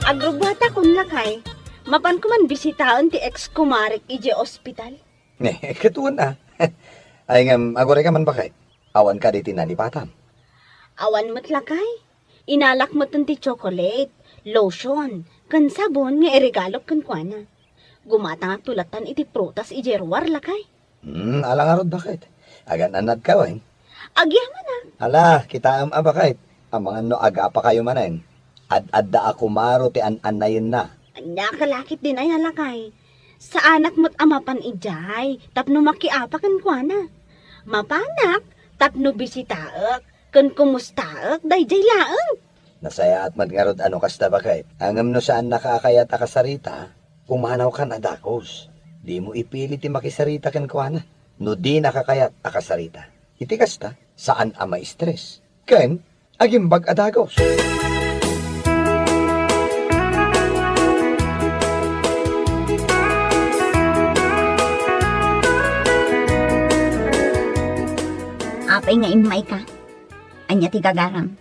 Agrubbuatakon, lakay. Mapanko man bisitaen ti ex-kumarek idiay ospital. Ne, ket wen a. Ay ngem, agurayka man, baket. Awan kadi ti nalipatam? Awan met, lakay. Inalak metten ti chocolate, lotion, ken sabon nga iregalok kenkuana. Gumatangakto lattan iti prutas idiay ruar, lakay. Hmm, ala ngarud, baket. Agan-annadka wen? Agyamanak. Ala, kitaem a, baket. Amangan no agapakayo manen. Ad-adda a kumaro ti an-annayenna. Ania ka la ketdin aya, lakay? Saanak met a mapan idiay tapno makiapa kenkuana. Mapanak tapno bisitaek ken kumustaek daydiay laeng. Nasayaat met ngarud a no kasta, baket. Ngem no saannaka a kayat a kasarita, pumanawkan a dagus. Dimo ipili ti makisarita kenkuana no dinaka kayat a kasarita. Iti kasta, saan a ma-stress. Ken agimbag a dagus. Apay nga immayka? Ania ti gagaram?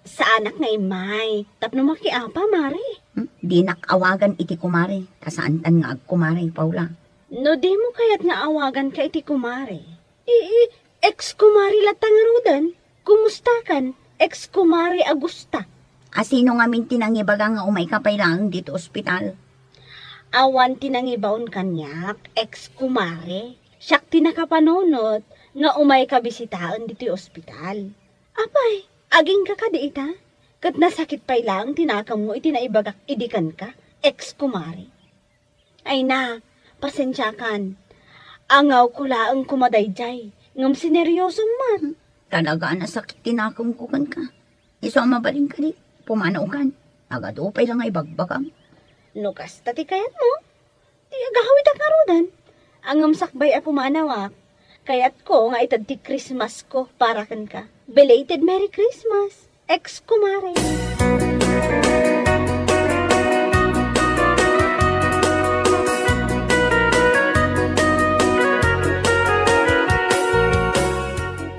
Saanak nga immay tapno makiapa, Mare. Hmm? Dinak awagan iti kumare, ta saantan nga agkumare, Paula. No dimo kayat nga awaganka iti kumare, i-, i-, ex-kumare latta ngaruden. Kumustakan, ex-kumare Agusta? A sino ngamin ti nangibaga nga umayka pay laeng ditoy ospital? Awan ti nangibaon kaniak, ex-kumare. Siak ti nakapanunot nga umayka bisitaen ditoy ospital. Apay, agingga kadi ita? Ket nasakit pay laeng ti nakemmo iti naibagak idi kenka, ex-kumare. Ay na, pasensiakan. Angawko laeng koma daydiay, ngem sineryosom met. Talaga a nasakit ti nakemko kenka. Isu a mabalin kadi, pumanawkan. Nagadu pay la nga ibagbagam. No kasta ti kayatmo, ti agahawidak ngaruden. Ngem sakbay a pumanawak, kayatko nga ited ti Christmasko para kenka. Belated Merry Christmas, ex-kumare.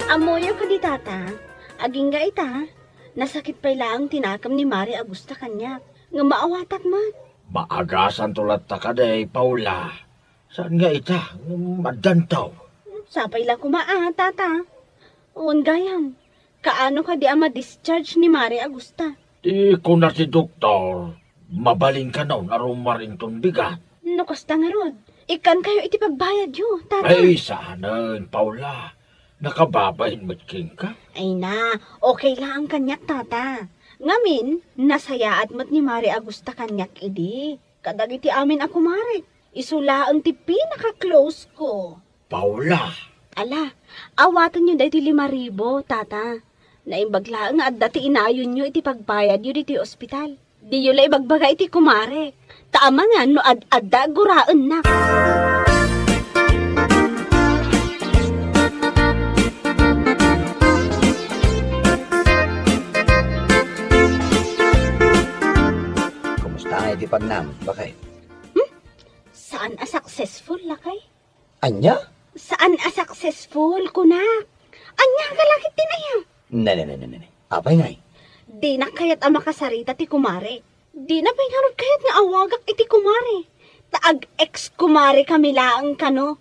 Ammoyo kadi, Tata, agingga ita, nasakit pay laeng ti nakem ni Mare Agusta kaniak, ngem maawatak met. Maagasanto latta kadi, Paula. Saan nga ita, ngem addanto? Sapay la koma a, Tata. Wen gayam, kaano kadi a ma-discharge ni Mare Agusta? Ti kuna ti doktor, mabalin kano a rummuar inton bigat. No kasta ngarud, ikkankayo iti pagbayadyo, Tata. Ay, saanen, Paula. Nakababain met kenka. Ay na, okay laeng kaniak, Tata. Ngamin, nasayaat met ni Mare Agusta kaniak idi kadagiti amin a kumarek. Isu laeng ti pinaka-close ko. Paula! Ala, awatenyo daytoy lima ribu, Tata. Naimbag laeng nga adda ti inayonyo iti pagbayadyo ditoy ospital. Diyo la ibagbaga iti kumarek. Ta amangan no ad-adda guraennak. Kumusta nga iti pagnam, baket? Hmm? Saan a successful, lakay? Ania? Saan a successful, kunak. Ania ka la ketdin aya? Ne, ne, ne, ne, ne. Apay ngay? Dinak kayat a makasarita ti kumare. Dina pay ngarud kayat nga awagak iti kumare. Ta ag-ex-kumare kami laeng kano.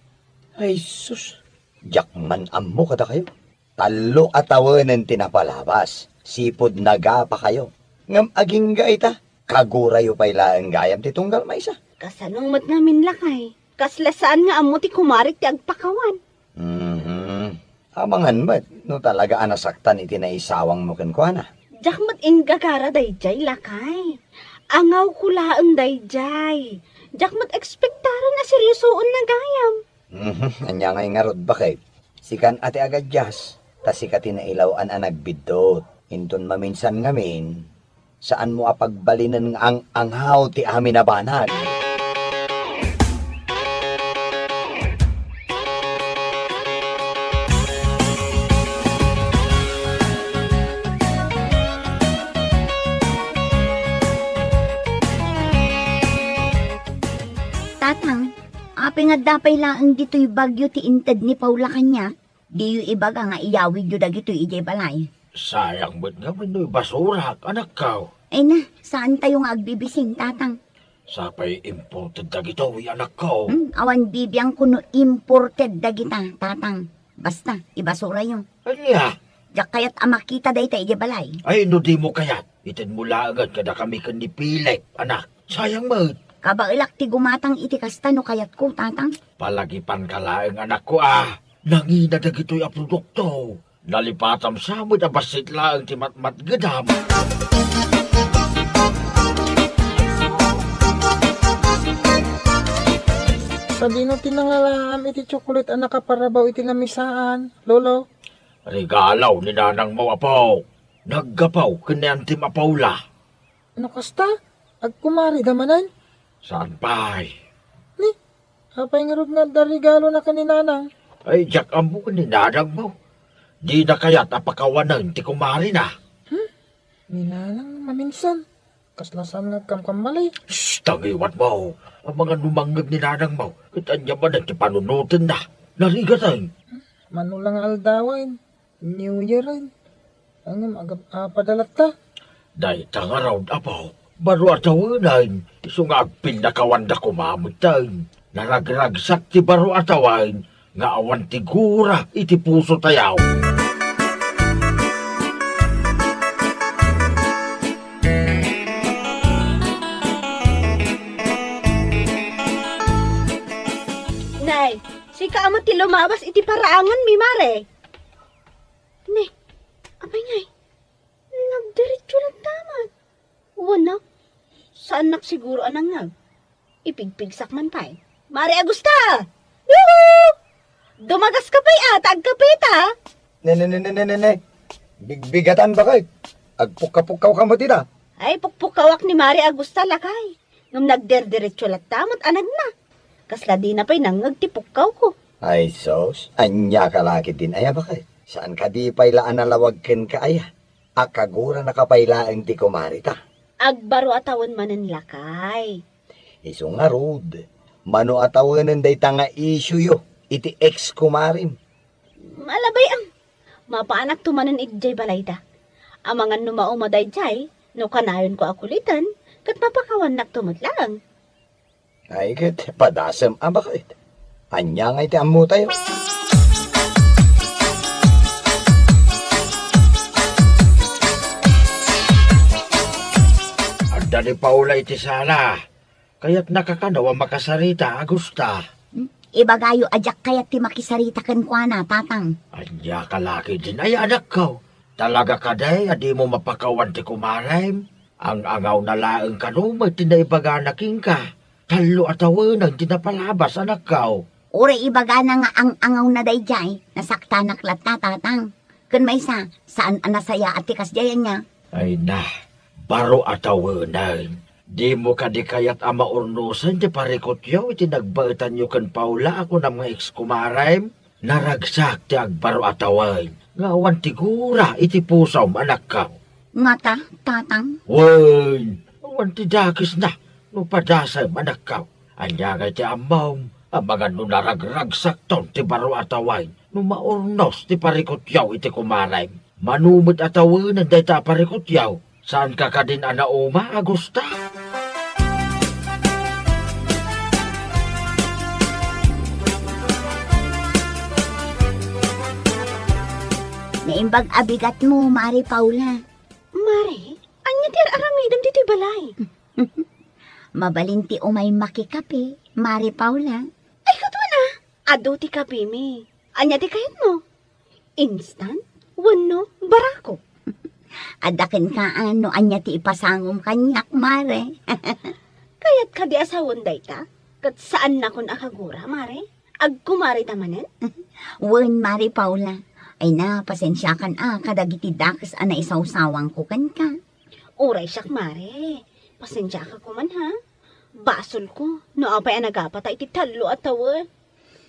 Ay, sus. Diak man ammo kadakayo. Tallo a tawenen ti napalabas. Sipud nagapakayo. Ngem agingga ita, Kagurayo pay laeng gayam ti tunggal maysa. Kasano met ngamin, lakay? Kasla saan nga ammo ti kumarik ti agpakawan. Mhm. Amangan met no talaga a nasaktan iti naisawangmo kenkuana. Diak met inggagara daydiay, lakay. Angawko laeng daydiay. Diak met ekspektaren a seriosoenna gayam. Mhm. Ania ngay ngarud, baket? Sikan a ti agadias, ta sika ti nailaw-an a nagbiddut. Inton maminsan ngamin, saanmo a pagbalinen nga ang-angaw ti amin a banag. Tatang, apay nga adda pay laeng ditoy bagyo ti inted ni Paula kaniak? Diyo ibaga nga iyawidyo dagitoy idiay balay. Sayang met ngamin no ibasurak, anakko. Ay na, saantayo nga agbibising, Tatang. Sapay imported dagitoy, anakko. Hmm, awan bibiangko no imported dagita, Tatang. Basta, ibasurayo. Ania? Diak kayat a makita dayta idiay balay. Ay, no dimo kayat, itedmo laengen kadakami ken ni Pilip, anak. Sayang met. Kabaelak ti gumatang iti kasta no kayatko, Tatang. Palagipanka laeng, anakko, a. Nangina dagitoy a produkto. Nalipatam sa met a bassit laeng ti matmatgedam. Sadino ti nangalaam iti tsokolit a nakaparabaw iti lamisaan, Lolo? Regalo ni nanangmo, apo. Naggapu ken ni Antim a Paula. No kasta, agkumarida manen? Saan pay? Ni, apay ngarud nga adda regalona ken ni Nanang? Ay, diak ammo ken ni Nanangmo. Dina kayat a pakawanen ti kumarina. Hmm? Ni Nanang maminsan. Kasla saan nga agkamkamali. Shh! Tangiwatmo. Amangan no mangngeg ni Nanangmo, ket ania manen ti panunotenna. Narigaten. Mano la nga aldawen. New Year-en. Ngem agap-apada latta. Dayta ngarud, apo, baro a tawenen, isu nga agpinnakawanda koma metten. Naragragsak ti baro a tawen nga awan ti gura iti pusotayo. Nay, sika a met ti lumabas iti paraanganmi, Mare. Ne, apay ngay? Nagdiretso latta met. Wen a, saannak siguro a nangngeg. Ipigpigsak man pay. Mare Agusta! Yuhu! Dumagaska pay a, ta agkapeta. Ne, ne, ne, ne, ne, ne, ne. Bigbigatan, baket. Agpukkapukkawka met ita. Ay, pukpukkawak ni Mare Agusta, lakay. Ngem nagderderetso latta met a nagna. Kasla dina pay nangngeg ti pukkawko. Ay sus, ania ka la ketdin aya, baket? Saan kadi pay la a nalawag kenka aya? A kaguranaka pay laeng ti kumarita. Agbaro a tawen manen, lakay. Isu ngarud, mano a tawenen dayta nga isyuyo iti ex-kumarem? Malabay ang, mapaanakto manen idiay balayda. Amangan no mauma daydiay, no kanayonko a kuliten, ket mapakawannakto met laeng. Ay, ket padasem a, baket. Ania ngay ti ammotayo? Adda ni Paula iti sala. Kayatnaka kano a makasarita, Agusta. Hmm? Ibagayo a diak kayat ti makisarita kenkuana, Tatang. Ania ka la ketdin aya, anakko? Talaga kadi a dimo mapakawan ti kumarem? Ang-angawna laeng kano met ti naibagana kenka. Tallo a tawenen ti napalabas, anakko. Uray ibagana nga ang-angawna daydiay, nasaktanak latta, Tatang. Ken maysa, saan a nasayaat ti kasdiay, ania? Ay na, baro a tawenen. Dimo kadi kayat a maurnosen ti parikutyo iti nagbaetanyo ken Paula a kunam nga ex-kumarem? Naragsak ti agbaro a tawen nga awan ti gura iti pusom, anakko. Ngata, Tatang? Wen, awan ti dakesna no padasem, anakko. Ania ngay ti ammom, amangan no naragragsakton ti baro a tawen no maurnos ti parikutyo iti kumarem? Mano met a tawenen dayta a parikutyo? Saanka kadin a nauma, Agusta? Naimbag a bigatmo, Mare Paula. Mare, ania ti ar-aramidem ditoy balay? Mabalin ti umay makikape, Mare Paula. Ay, ket wen a, adu ti kapemi. Ania ti kayatmo? Instant? Wenno barako? Adda kenka no ania ti ipasangom kaniak, Mare. Kayat kadi a sawen dayta? Ket saannakon a kagura, Mare? Agkumarita manen? Wen, Mare Paula. Ay na, pasensiakan a kadagiti dakes a naisawsawangko kenka. Uray siak, Mare. Pasensiaka koman, ha? Basolko no apay a nagapata iti tallo a tawen.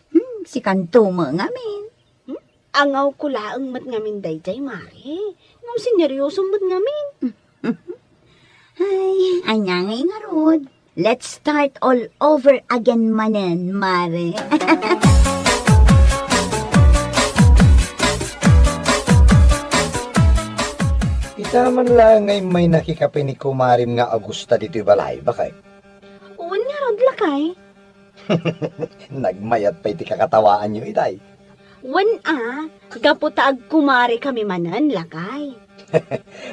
Hmm, sikanto met ngamin. Hmm? Angawko laeng met ngamin daydiay, Mare. Ngem sineryosom met ngamin. Ay, ania ngay ngarud? Let's start all over again manen, Mare. Ita man laeng nga immay nakikape ni kumarim nga Agusta ditoy balay, bakay? Wen ngarud, lakay. Nagmayat pay ti kakatawaanyo itay. Wen a, gapu ta agkumarikami manen, lakay.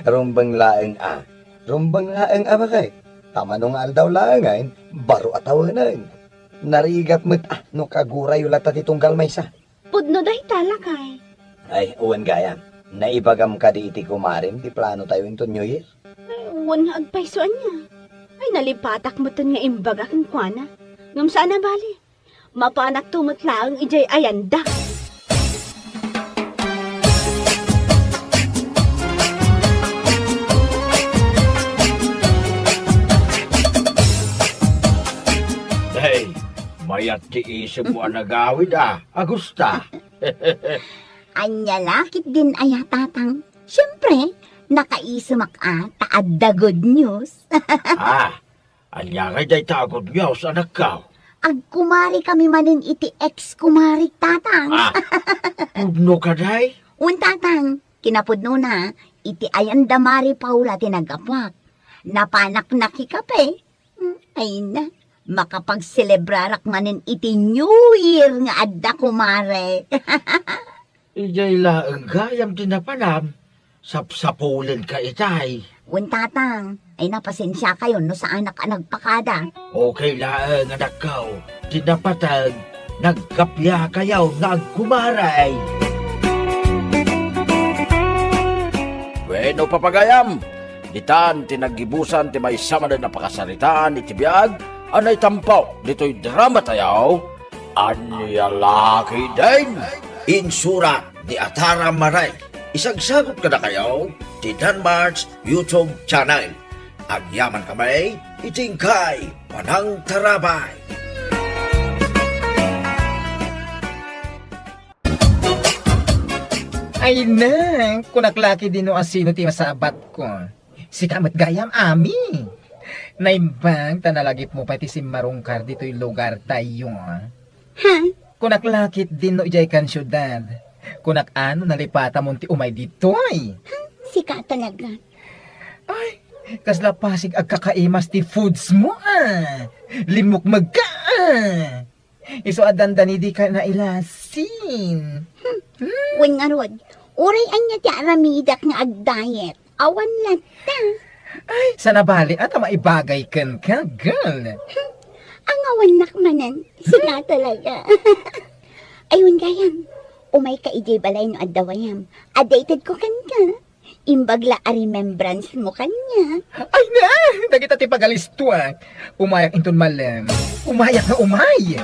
Rumbeng laeng a. Rumbeng laeng a, bakay. Ta mano nga aldaw laengen, baro a tawenen. Narigat met a no kagurayo latta ti tunggal maysa. Pudno dayta, lakay. Ay, wen gayam. Naibagam kadi iti kumarim ti planotayo inton New Year? Ay, wen nga agpayso ania. Ay, nalipatak metten nga imbaga kenkuana. Ngem saan a bali. Mapanakto met laeng idiay ayanda. Hey, mayat ti isipmo a nagawid a, Agusta. Ania la ketdin aya, Tatang? Siempre, nakaisemak a ta adda good news. Ah, ania ngay dayta a good news, anakko? Agkumarikami manen iti ex-kumarik, Tatang. Ah, pudno kadi? Wen, Tatang, kinapudnona, iti ayanda Mare Paula ti naggapuak. Napanak nakikape. Hmm, ay na, makapagselebrarak manen iti New Year nga adda, kumare. Idiay laeng gayam ti napanam, sapsapulenka itay. Wen, Tatang, ay na, pasensiakayon no saanak a nagpakada. Okay laeng, anakko, ti napateg, nagkapiakayo nga agkumaray. Bueno, papagayam, ditan ti naggibusan ti maysa manen a pakasaritaan iti biag a naitampok ditoy dramatayo, Ania la ketdin? Insurat ni Atara Maray. Isagsagut kadakayo ti Danmars YouTube channel. Agyamankami iti inkay panangtarabay. Ay na, kunak la ketdin no asino ti masabatko. Sika met gayam, Ami. Naimbag ta nalagipmo pay ti simmarungkar ditoy lugartayo. Ha? Kunak la ketdin no idiay kan siudad. Kunak a no nalipatamon ti umay ditoy. Ha? Sika talaga. Ay, kasla pasig agkakaimas ti foods mo, a. Limmukmegka, a. Isu a dandani dika nailasin. Hmm. Wen ngarud, uray ania ti aramidak nga agdiet, awan latta. Ay, saan a bali a ta maibagay kenka, girl. Hmm. Angawannak manen, sika talaga. Ay, wen gayam, umayka idiay balay no adda wayam. Adda itedko kenka. Imbag la a remembrance mo kaniak. Ay na! Dagita ti pagalistuak. Umayak inton malem. Umayak nga umay!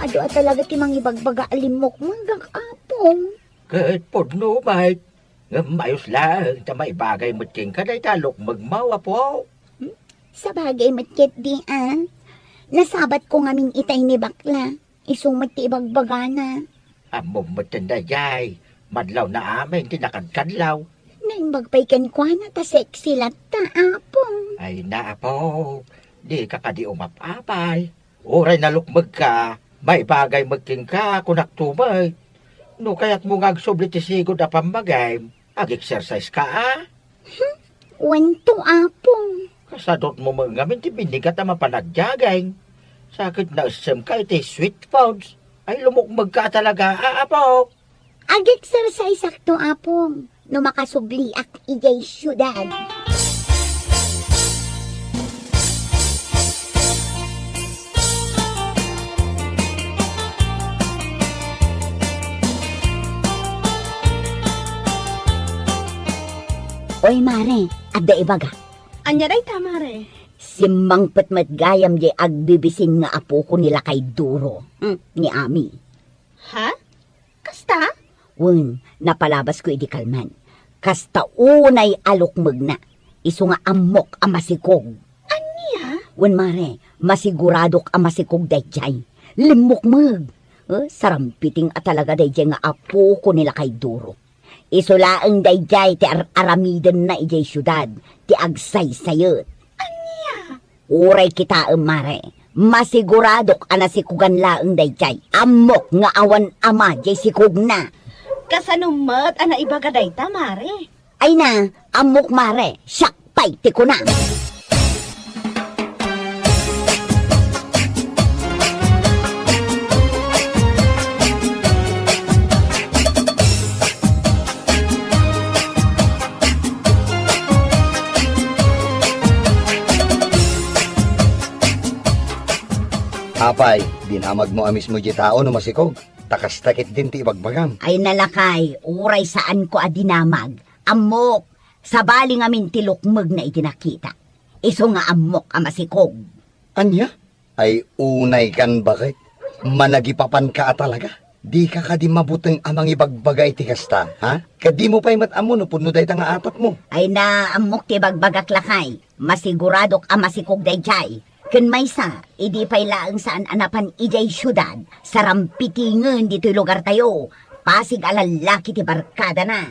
Adu a talaga ti mangibagbaga a limmukmegak, Apong. Ket pudno met. Ngem ayos laeng ta maibagay met kenka dayta a lukmegmo, Apo. Hmm? Sabagay met ketdi, a. Nasabatko ngamin itay ni bakla. Isu met ti ibagbagana. Ammom metten daydiay. Madlawna amin ti nakadkadlaw. Naimbag pay kenkuana ta sexy latta, Apong. Ay na, Apo. Dika kadi umap-apay. Uray nalukmegka, maibagay met kenka, kunakto met. No kayatmo nga agsubli ti sigud a pammagim, ag-exercise ka, a? Hmm, wen to, Apong. Sadutmo met ngamin ti binigat a mapan agdaging. Sa ket naessemka iti sweet foods. Ay, lumukmegka talaga, a, apo. Ag-exerciseakto, Apong, no makasubliak idiay siudad. Oy, Mare, adda ibaga. Ania dayta, Mare? Simmangpet met gayam diay agbibisin nga apoko ni Lakay Duro, hmm, ni Ami. Ha? Kasta? Wen, napalabasko idi kalman. Kasta unay a lukmegna, isu nga ammok a masikog. Ania? Wen, Mare, masiguradok a masikog daydiay. Limmukmeg. Eh, sarampiting a talaga daydiay nga apoko ni Lakay Duro. Isu laeng daydiay ti ar-aramidenna idiay siudad, ti agsaysayet. Ania? Uray kitaem, Mare. Masiguradok a nasikogan laeng daydiay. Ammok nga awan ama diay sikogna. Kasano met a naibaga dayta, Mare? Ay na, ammok, Mare. Siak pay ti kuna. Apay, dinamagmo a mismo diay tao no masikog, ta kasta ketdin ti ibagbagam. Ay na, Lakay, uray saanko a dinamag. Ammok, sabali ngamin ti lukmegna idi nakitak. Isu nga ammok a masikog. Ania? Ay, unaykan baket. Managipapanka a talaga. Dika kadi mabuteng a mangibagbaga iti kasta, ha? Ket dimo pay met ammo no pudno dayta nga atapmo. Ay na, ammok ti ibagbagak, Lakay. Masiguradok a masikog daydiay. Ken maysa, idi pay laeng saan a napan idiay siudad, sarampitingen ditoy lugartayo. Pasig a lallaki ti barkadana.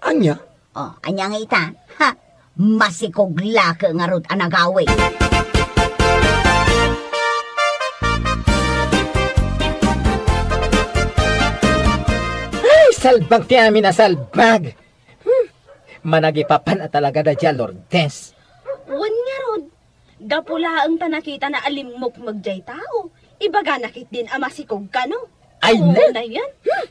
Ania? Oh, ania nga ita? Ha? Masikog la ket ngarud a nagawid. Ay, salbag ti amin a salbag! Hmm. Managipapan a talaga da dia, Lourdes. Wen ngarud, gapu laeng ta nakitana a limmukmeg diay tao, ibagana ketdin a masikog kano. Ay, ne? Unayen? Hmm.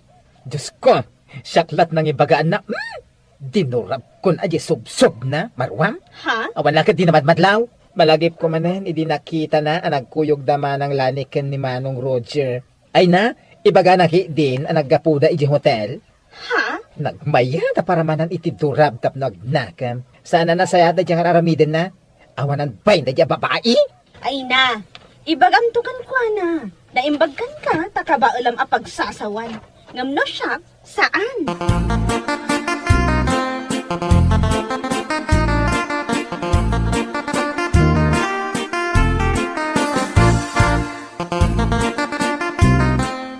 Diosko, siak lat nangibagaanna. Hmm. Dinurabkon a diay subsobna, maruam? Ha? Awan la ket di namadmadlaw. Malagipko manen idi nakitana a nagkuyog da Manang Lani ken ni Manong Roger. Ay na, ibagana ketdin a naggapuda idiay hotel. Ha? Nagmayat a paramanan iti durab tapno agnakem. Saan a nasayaat daydiay nga ar-aramidenna. Awanan pay daydiay a babai? Ay na, ibagamto kenkuana. Naimbag kenka ta kabaelam a pagsasawan. Ngem no siak, saan.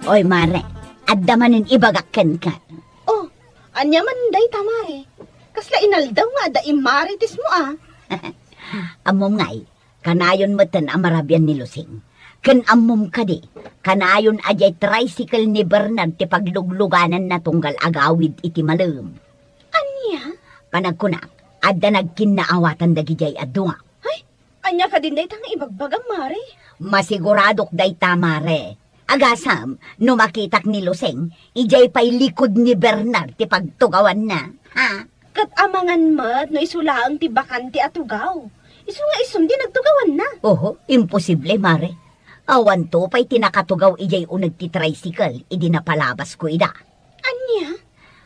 Oy, Mare, adda manen ibagak kenka. Oh, ania man dayta, Mare? Kasla inaldaw nga adda immarites mo, a? Ammom ngay, kanayon metten a marabian ni Lusing. Ken ammom kadi, kanayon a diay tricycle ni Bernard ti pagluglugananna tunggal agawid iti malem. Ania? Panagkunak, adda nagkinnaawatan dagidiay a dua. Ay, ania kadin dayta nga ibagbagam, Mare? Masiguradok dayta, Mare. Agasem, no makitak ni Lusing, idiay pay likod ni Bernard ti pagtugawanna, ha? Ket amangan met no isu laeng ti bakante a tugaw. Isu nga isum ti nagtugawanna. Oho, imposible, Mare. Awanto pay ti nakatugaw idiay uneg ti tricycle idi napalabasko ida. Ania?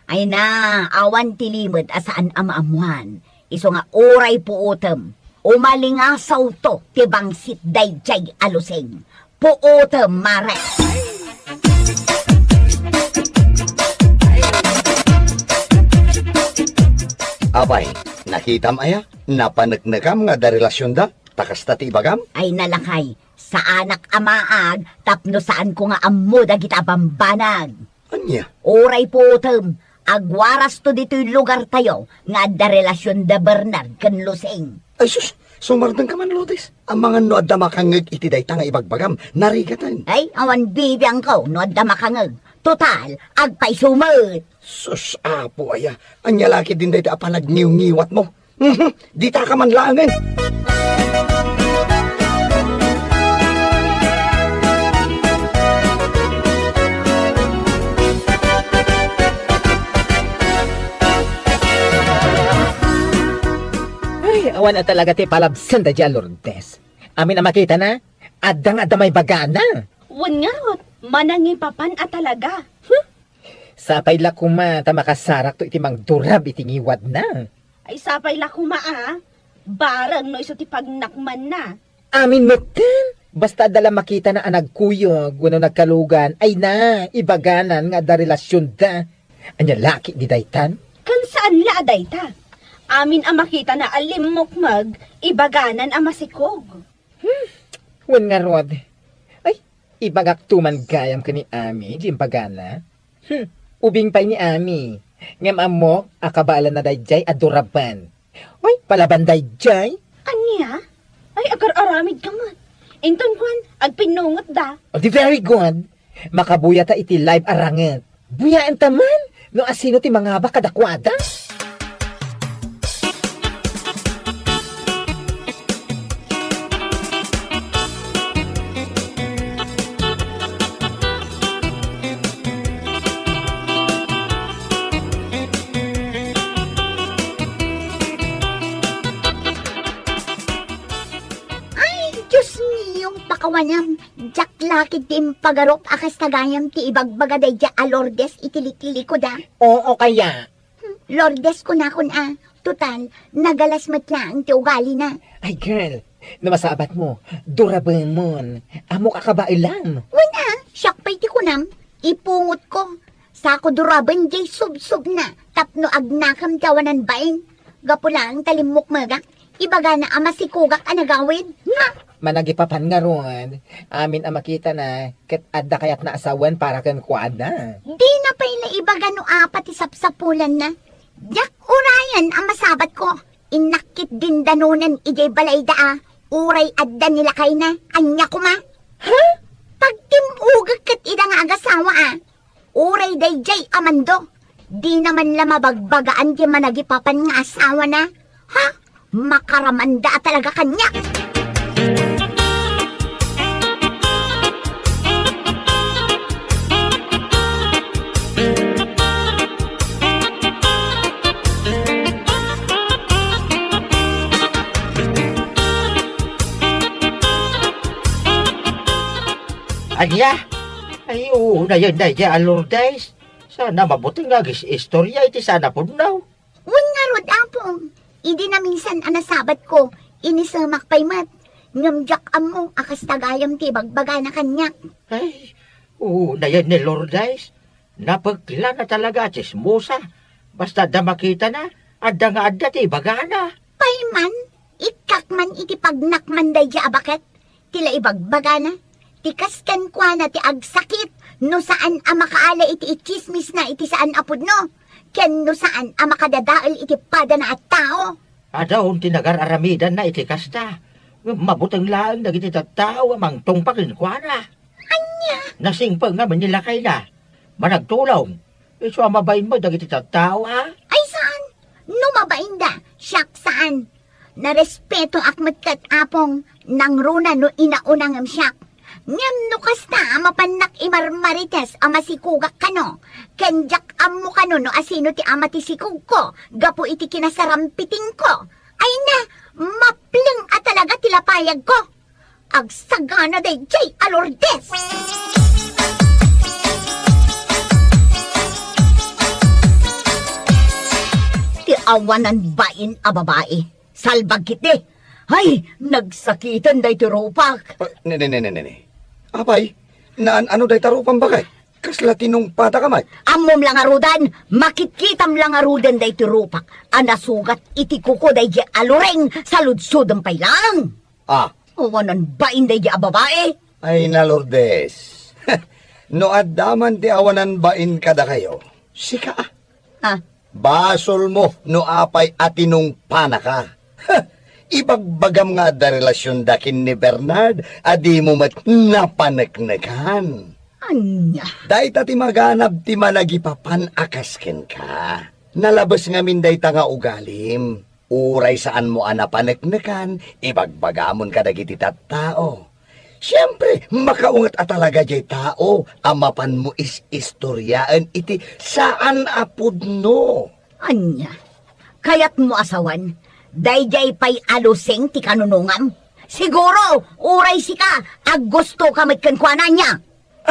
Ay na, awan ti limed a saan a maammuan. Isu nga uray puotem, umalingasawto ti bangsit daydiay a Lusing. Puotem, Mare. Apay, nakitam aya? Napaneknekam nga adda relasionda? Ta kasta ti ibagam? Ay na, Lakay, saanak a maag tapno saanko nga ammo dagita a bambanag. Ania? Uray puotem, agwarasto ditoy lugartayo nga adda relasion da Bernard ken Lusing. Ay sus, sumardengka man, Lourdes. Amangan no adda makangngeg iti dayta nga ibagbagam, narigaten. Ay, awan bibiangko no adda makangngeg. Total, agpayso met. Sus, Apo aya, ania la ketdin dayta a panagniwngiwatmo? Ditaka man laengen. Ay, awan a talaga ti palabsanda diay a Lourdes. Amin a makitana, adda nga adda maibagana. Wen ngarud, manangipapan a talaga. Hmm? Sapay la koma ta makasarakto iti mangdurab iti ngiwadna. Ay, sapay la koma a. Bareng no isu ti pagnakmanna. Amin metten. Basta adda la makitana a nagkuyog wenno nagkalugan, ay na, ibaganan nga adda relasionda. Ania la ketdi daytan? Ken saan la a dayta. Amin a makitana a limmukmeg, ibaganan a masikog. Hmm, wen ngarud. Ay, ibagakto man gayam ken ni Ami diay imbagana. Hmm, ubing pay ni Ami. Ngem ammok a kabaelanna daydiay a duraben. Ay, palaban daydiay. Ania? Ay, agar-aramidka met. Inton kuan, agpinnungotda. Oh, di very good. Makabuyata iti live a ranget. Buyaenta man no asino ti mangabak kadakuada. Ay, Dios mio, pakawanam. Diak la ketdi impagarup a kasta gayam ti ibagbaga daydiay a Lourdes iti liklikuda. Oo kaya? Hmm, Lourdes kunakon a. Total, nagalas met laeng ti ugalina. Ay, girl, no masabatmo, durabemon. Ammok a kabaelam. Wen a, siak pay ti kunam, ipungotko. Sako duraben diay subsubna tapno agnakem ti awanan bain. Gapu laeng ta limmukmegak, ibagana a masikogak a nagawid. Ha? Managipapan ngarud, amin a makitana, ket adda kayatna a sawen para kenkuana. Dina pay la ibaga no apa ti sapsapulanna. Diak urayen a masabatko. Innak ketdin danonen idiay balayda a, uray adda ni lakayna. Ania koma? Ha? Pagtim-ogek ket ida nga agasawa a. Uray daydiay a mando, dina man la mabagbagaan ti managipapan nga asawana. Ha? Makaramanda a talaga kaniak. Ania? Ay, unayen daydiay a Lourdes. Saan a mabuteng nga agis-istoria iti saan a pudno. Wen ngarud, Apo, idi naminsan a nasabatko, inisemak pay met. Ngem diak ammo a kasta gayam ti ibagbagana kaniak. Ay, unayen ni Lourdes. Napeklana talaga a tsismosa. Basta adda makitana, adda nga adda ti ibagana. Pay man, ikkak man iti pagnakman daydiay a baket. Ti la ibagbagana, ti kas kenkuana ti agsakit no saan a makaala iti itsismisna iti saan a pudno, ken no saan a makadadael iti padana a tao. Adda ti nagar-aramidanna iti kasta, ngem mabuteng laeng dagiti tattao a mangtungpa kenkuana. Ania? Nasingpet ngamin ni lakayna. Managtulong. Isu a mabain met dagiti tattao, a? Ay, saan? No mabainda, siak saan. Narespetoak met ket, Apong, nangruna no inauna ngem siak. Ngem no kasta a mapannak imarmarites a masikogak kano, ken diak ammo kano no asino ti ama ti sikogko gapu iti kinasarampitingko. Ay na, mapleng a talaga ti lapayagko. Agsagana daydiay a Lourdes! Ti awanan bain a babai. Salbag ketdi. Ay, nagsakiten daytoy rupak. Ah, ne, ne, ne, ne, ne, ne. Apay, naan-ano dayta rupam, baket? Kasla tinungpataka met? Ammom la ngaruden, makitkitam la ngaruden daytoy rupak a nasugat iti kuko daydiay a Lourdes, saludsodem pay laeng. Ah. Awanan bain daydiay a babai. Ay na, Lourdes. No adda man ti awanan bain kadakayo, sika a. Ah. Basolmo no apay a tinungpanaka. Ibagbagam nga adda relasionda ken ni Bernard a dimo met napaneknekan. Ania? Dayta ti maganab ti managipapan a kas kenka. Nalabes ngamin dayta nga ugalim. Uray saanmo a napaneknekan, ibagbagamon kadagiti tattao. Siempre, makaunget a talaga jay tao a mapanmo is-istoriaen iti saan a pudno. Ania? Kayatmo a sawen, daydiay pay a lusing ti kanunongam? Siguro, uray sika, aggustoka met kenkuana, ania?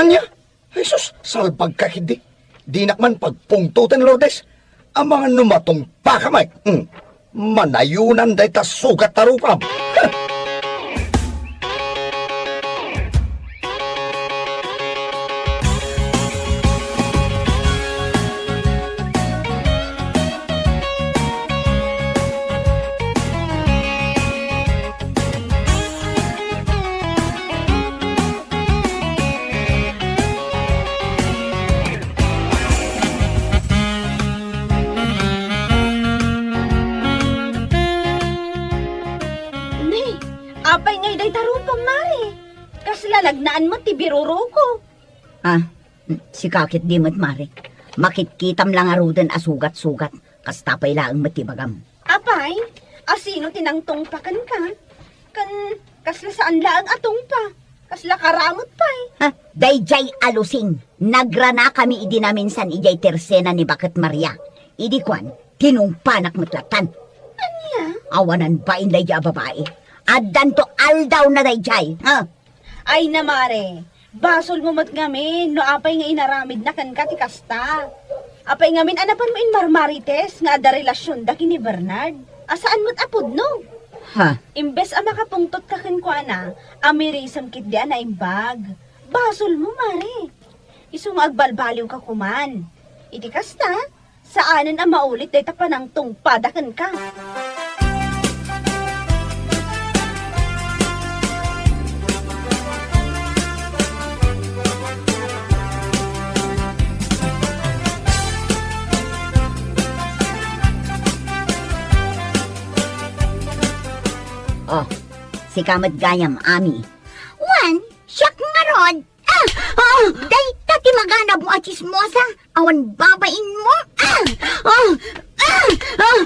Ania? Jesus, salbagka ketdi. Dinak man pagpungtoten, Lourdes. Amangan no matungpaka met. Hmm. Manayonan dayta sugat a rupam. Huh! Nay, apay ngay dayta rupam, Mare? Kasla nagnaan met ti biruruko. Ah, sika ketdi met, Mare. Makitkitam la ngaruden a sugat-sugat. Kasta pay laeng met ti ibagam. Apay, asino ti nangtungpa kenka? Ken kasla saan laeng a tungpa? Kasla karanget pay. Ha? Daydiay a lusing, nagranakami idi naminsan idiay tersena ni Baket Maria. Idi kuan, tinungpanak met lattan. Ania? Awanan bain daydiay a babai. Addanto aldawna daydiay, ha? Ay na, Mare, basolmo met ngamin no apay nga inaramidna kenka ti kasta. Apay ngamin a napanmo inmarmarites nga adda relasionda ken ni Bernard, a saan met a pudno? Ha? Imbes a makapungtotka kenkuana a mirisem ketdi a naimbag, basolmo, Mare. Isu nga agbalbaliwka koman. Iti kasta, saanen a maulit dayta panangtungpada kenka. Oh, sika met gayam, Ami. Wen, siak ngarud. Ah! Ah! Dayta ti maganabmo a tsismosa. Awan babainmo. Ah! Ah! Ah! Ah!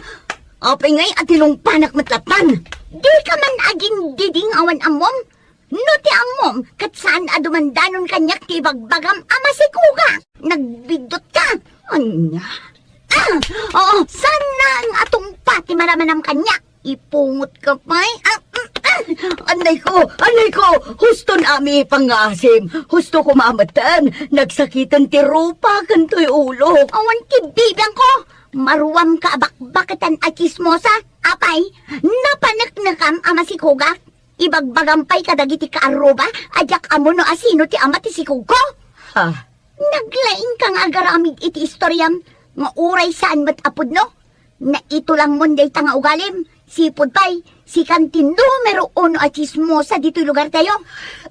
Apay ngay a tinungpanak met lattan? Dika man agindiding awan ammom? No ti ammom, ket saan a dumandanon kaniak ti ibagbagam a masikuga. Nagbiddutka. Ania? Ah! Oo, saan laeng a tungpa ti maramanam kaniak? Ipungotka pay. Ah, mm, ah. Anay ko, anay ko, huston Ami pangngaasim. Husto koma metten, nagsakiten ti rupa ken toy ulok. Awan ti bibiangko. Maruamka a bakbaketan a tsismosa. Apay, napaneknekam a masikuga? Ibagbagam pay kadagiti kaarruba a diak ammo no asino ti ama ti sikugko. Ha? Naglaingka nga agaramid iti istoriam nga uray saan met a pudno? Naitulangmon dayta nga ugalim, sipud pay, sikan ti numero uno a tsismosa ditoy lugartayo.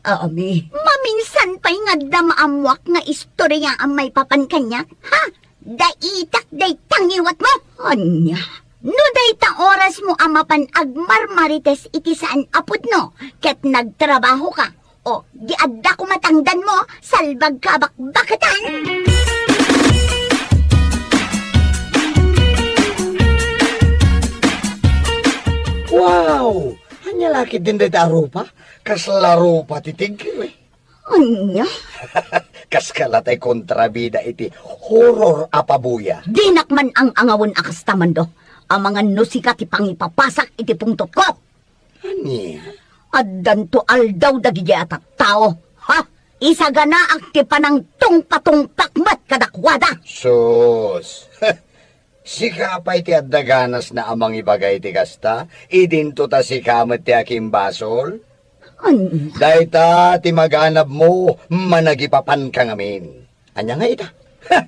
Ami. Maminsan pay nga adda maammoak nga istoriaam maipapan kaniak. Ha? Daitak dayta ngiwatmo. Ania? No dayta orasmo a mapan agmarmarites iti saan a pudno ket nagtrabahoka, o di adda koma tangdanmo, salbagka a bakbaketan. Wow! Ania la ketdin dayta a rupa? Kasla rupa ti tigre. Ania? Kaskala tay kontrabida iti horror a pabuya. Dinak man ang-angawen a kasta, Mando. Amangan no sika ti pangipapasak iti pungtotko. Ania? Addanto aldaw dagiti a tattao. Ha? Isaganaak ti panangtungpatungpak met kadakuada. Sus! Sika pay ti adda ganasna a mangibaga iti kasta, idinto ta sika met ti akimbasol? An- Dayta ti maganabmo, managipapanka ngamin. Ania nga ita? Ha!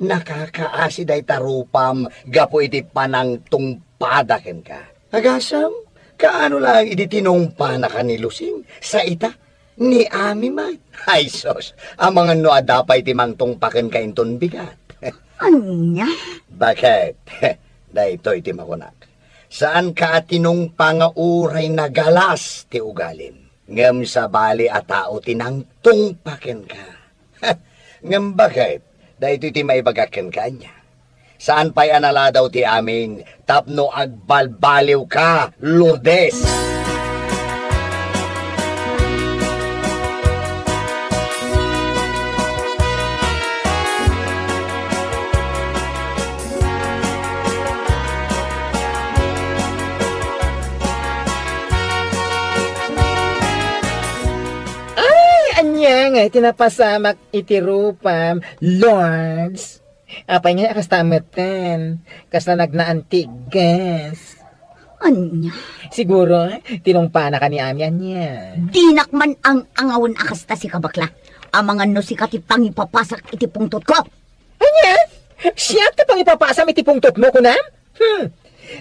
Nakakaasi dayta rupam gapu iti panangtungpada kenka. Agasem, kaano laeng idi tinungpanaka ni Lusing, sa ita, ni Ami met? Ay sus, amangan no adda pay ti mangtungpa kenka inton bigat. Ania? Baket, daytoy ti makunak. Saanka a tinungpa nga uray nagalas ti ugalim. Ngem sabali a tao ti nangtungpa kenka. Ngem baket, daytoy ti maibagak kenka ania? Saan pay a naladaw ti amin tapno agbalbaliwka, Lourdes? Ay, ania nga iti napasamak iti rupam, Lourdes? Apay ngay a kasta metten? Kasla nagnaantigas. Ania? Siguro, tinungpanaka ni Ami, ania? Dinak man ang-angawen a kasta, sika bakla. Amangan no sika ti pangipapasak iti pungtotko. Ania? Siak ti pangipapasam iti pungtotmo, kunam? Hmm.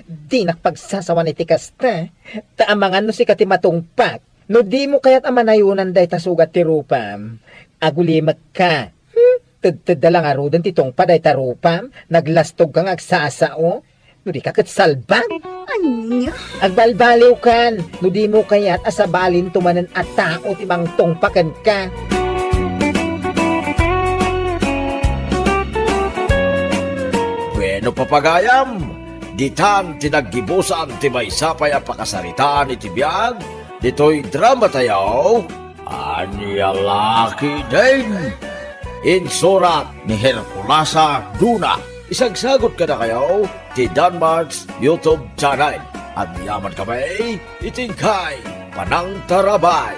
Dinak pagsasawan iti kasta. Ta amangan no sika ti matungpak. No dimo kayat a manayonan dayta sugat ti rupam, agulimekka. Hmm? Tedtedda la ngaruden ti tungpa dayta rupam, naglastogka nga agsasao. No di ka ket salbag. Ania? Agbalbaliwkan, no dimo kayat a sabalinto manen a tao ti mangtungpa kenka. Bueno, papagayam, ditan ti naggibusan ti maysa pay a pakasaritaan iti biag ditoy drama tayo. Ania la ketdin? Insurat ni Herculasa Duna. Isagsagut kadakayo ti Danmark's YouTube channel. Agyaman kami iti inkay panangtarabay.